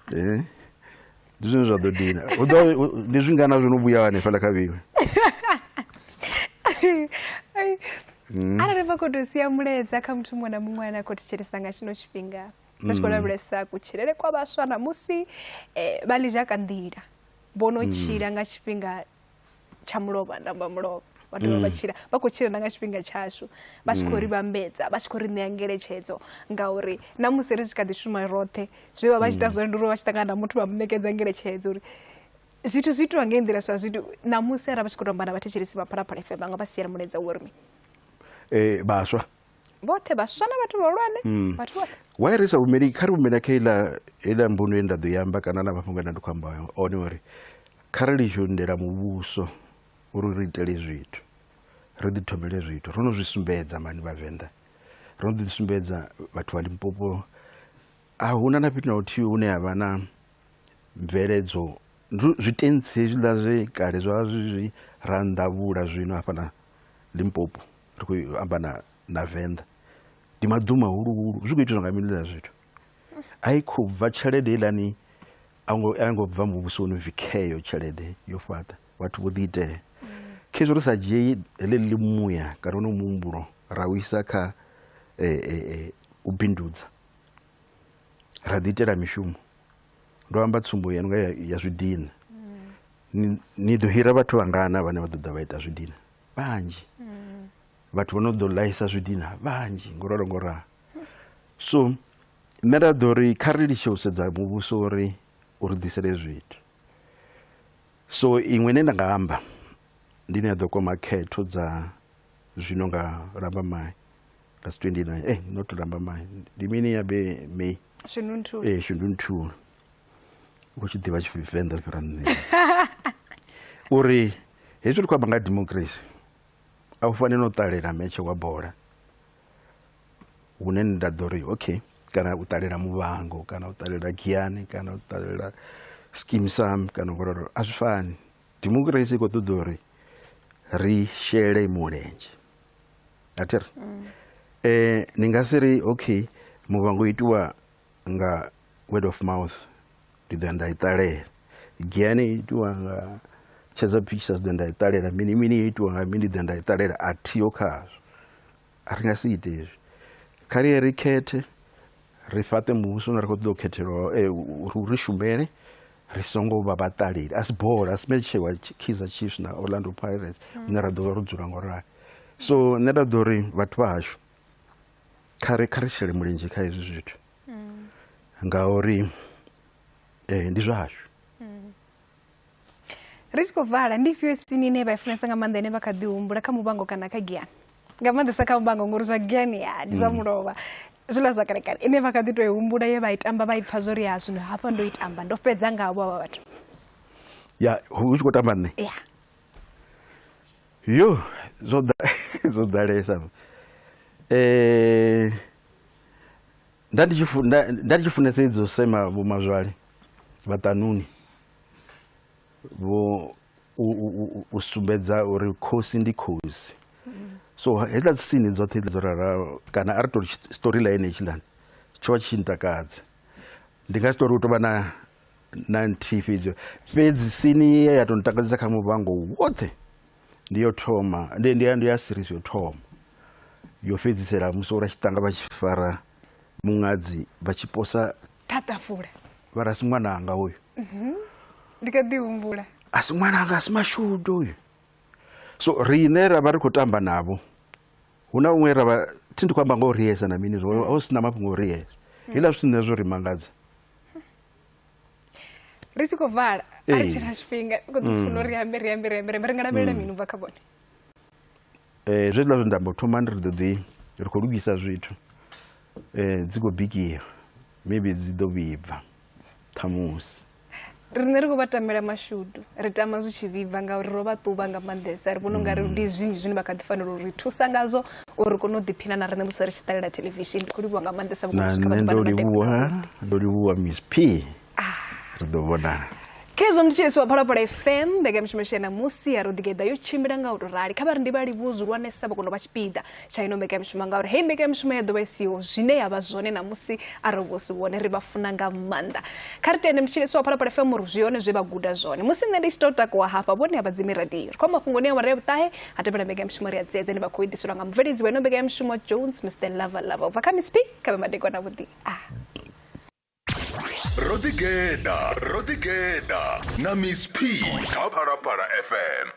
Ndi zwine zwa ḓo dina. Ndi zwingana zwo no vhuya hanefhaḽa kha vheiwe?
Arali vha khou tou sia mulaedza kha muthu muṅwe na muṅwe ane a khou thetshelesa nga tshino tshifhinga, vha tshi khou lavhelesa kutshilele kwa vhaswa ṋamusi, vha ḽizhaka nḓila vho no tshila nga tshifhinga tsha mulovha, nda amba mulovha, vha dovha vha tshila, vha khou tshila na nga tshifhinga tshashu, vha tshi khou ri vhambedza, vha tshi khou ri ṋea ngeletshedzo, ngauri na musi ri tshi kha ḓi shuma roṱhe, zwe vha vha tshi ita zwone ndi uri vha tshi ṱangana na muthu vha mu ṋekedza ngeletshedzo uri zwithu zwi itiwa ngei nḓila zwa zwithu. Ṋamusi arali vha tshi khou tou amba na vhathetshelesi vha Phalaphala FM, vha nga vha siela mulaedza wa uri mini?
Vhaswa
vhoṱhe, vhaswa na vhathu vhahulwane, vhathu vhoṱhe.
Why ri sa humeli, kha ri humela kha iḽa mbuno ye nda ḓo i amba kana na mafhungo ane nda khou amba one, uri kha ri litshe u lindela muvhuso uri ri itele zwithu, ri ḓi thomele zwithu. Ro no zwi sumbedza mani Vhavenḓa, ro no ḓi sumbedza vhathu vha Limpopo. A huna na fhethu na huthihi hune ha vha na mveledzo zwitentsi hezwiḽa zwe kale zwa zwi zwi randavhula, zwino hafha na Limpopo ri khou amba na Venḓa ndi maḓu mahuluhulu. Zwi khou itiswa nga mini hezwiḽa zwithu? A i khou bva tshelede heiḽani, a ngo bva muvhusoni upfi kheyo tshelede yo fhaṱa, vhathu vho ḓi itela. Khezwi ri sa dzhii heḽi muya kana hono muhumbulo ra u isa kha u bindudza, ra ḓi itela mishumo. Ndo amba tsumbo ya nga ya zwidina. Ni ḓo hira vhathu vhangana vhane vha ḓo ḓa vha ita zwidina? Vhanzhi. Vhathu vha no ḓo ḽaisa zwidina vhanzhi, ngoralo ngoralo. So nṋe nda ḓo ri kha ri litshe u sedza muvhuso uri u ri ḓisele zwithu. So iṅwe ine nda nga amba ndi ine ya ḓo kwama khetho dza zwino nga Lambamai, nga 29, not Lambamai, ndi mini ya be May?
Shundunthule.
Shundunthule. U tshi ḓivha Tshivenḓa u fhira nṋe. Uri hezwi ri khou amba nga democracy, a u faneli u ṱalela metshe wa bola hune nda ḓo ri okay, kana u ṱalela Muvhango, kana u ṱalela Giyani, kana u ṱalela Skeem Saam, kana ngoralo, a zwi fani. Democracy i khou ṱoḓa uri ri shele mulenzhe, a thi ri? Ni nga si ri okay, Muvhango itiwa nga word of mouth, ndi ḓo ya nda i ṱalela. Giyani itiwa nga Tshedza Pictures, ḓo nda i ṱalela. Mini mini itiwa nga mini, ndi ḓo nda i ṱalela. A thiho khazwo, a ri nga si ite hezwi. Kha ri ye ri khethe, ri fhaṱe muvhuso une ra khou ṱoḓa u khethelwa uri ri shumele, ri songo vha vhaṱaleli. A si bola, a si metshe wa Kaizer Chiefs na Orlando Pirates une ra ḓo vha ro dzula ngo rali. So nṋe nda ḓo ri vhathu vha hashu kha ri shele mulenzhe kha hezwi zwithu, ngauri ndi zwashu.
Ri tshi khou vala, ndi ifhio sini ine vha i funesa nga maanḓa ine vha kha ḓi humbula kha Muvhango kana kha Giyani? Nga maanḓesa kha Muvhango, ngori zwa Giyani ya ndi zwa mulovha, zwiḽa zwa kale kale, ine vha kha ḓi tou i humbula ye vha i tamba vha i pfha zwori ya zwino hafha ndo i tamba ndo fhedza nga havho havha vhathu.
Ya hu tshi khou tamba nṋe?
Ya.
Yo, zwo zwo ḓalesa. Nda ndi tshi funesa idzo sema vho Mazwale vhaṱanuni, vho u sumbedza uri khosi ndi khosi. So hedziḽa dzi scene dzoṱhe dzo ralaho, kana a ri tori storyline hetshiḽani tsho vha tshi ntakadza. Ndi nga si tori hu tovha na nthihi fhedzi, fhedzi scene ye ya to ntakadzesa kha Muvhango woṱhe ndi yo thoma, ndi ya series yo thoma yo fhedzisela, musi uri tshiṱanga vha tshi fara muṅadzi vha tshi posa
kha ṱafula,
vha ri a si ṅwananga uyu.
Ndi kha ḓi humbula.
A si ṅwananga, a si mashudu uyu. So riṋe ra vha ri khou tamba navho, hu na huṅwe ra vha thi ndi khou amba nga u riesa na mini, zwo ho sina mafhungo o riesa heiḽa zwithu nṋe zwo ri mangadza.
Ri tshi khou vala, a ri tshina tshifhinga, khou ḓi funa uri ambe ri ambe ri ambe ri ambe, ri nga lavhelela mini u bva kha vhone?
Zwezwiḽa zwe nda amba u thoma, ndi ri ḓo ḓi ri khou lugisa zwithu, dzi khou bikiwa, maybe dzi ḓo vhibva ṱhamusi.
Riṋe ri khou vha tamela mashudu, ri tama zwi tshi vhibva ngauri ro vha ṱuvha nga maanḓesa. Ri vhona ungari ndi zwinzhi zwine vha kha ḓi fanela uri thusa ngazwo uri ri kone u ḓiphina na riṋe musi ri tshi ṱalela thelevishini. Ndi khou livhuwa nga maanḓesa
vhukuma. Na nṋe ndo livhuwa, ndo livhuwa Miss P. Ri ḓo vhonana.
Khezwo mthetshelesi wa Phalaphala FM, mbekanyamushumo yashu ya ṋamusi ya Roḓigeḓa yo tshimbila nga u tou rali. Kha vha ri ndi vha livhuwa zwihulwanesa vha kona u vha tshipiḓa tsha ino mbekanyamushumo, ngauri heyi mbekanyamushumo ya ḓovha i siho zwine ya vha zwone ṋamusi arali vho si vhone. Ri vha funa nga maanḓa. Kha ri tende mthetshelesi wa Phalaphala FM uri zwi hone zwe vha guda zwone. Musi nṋe ndi tshi tou takuwa hafha, vhone a vha dzimi radio. Ri khou amba mafhungoni a awara ya vhuṱahe, ha tevhela mbekanyamushumo ri a dzedze ni vha khou i ḓiselwa nga mubveledzi wa ino mbekanyamushumo Jones Mr Lover Lover. U bva kha Miss P, kha vhe madekwana avhuḓi.
Ro ḓigeḓa, ro ḓigeḓa na Miss P kha Phalaphala FM.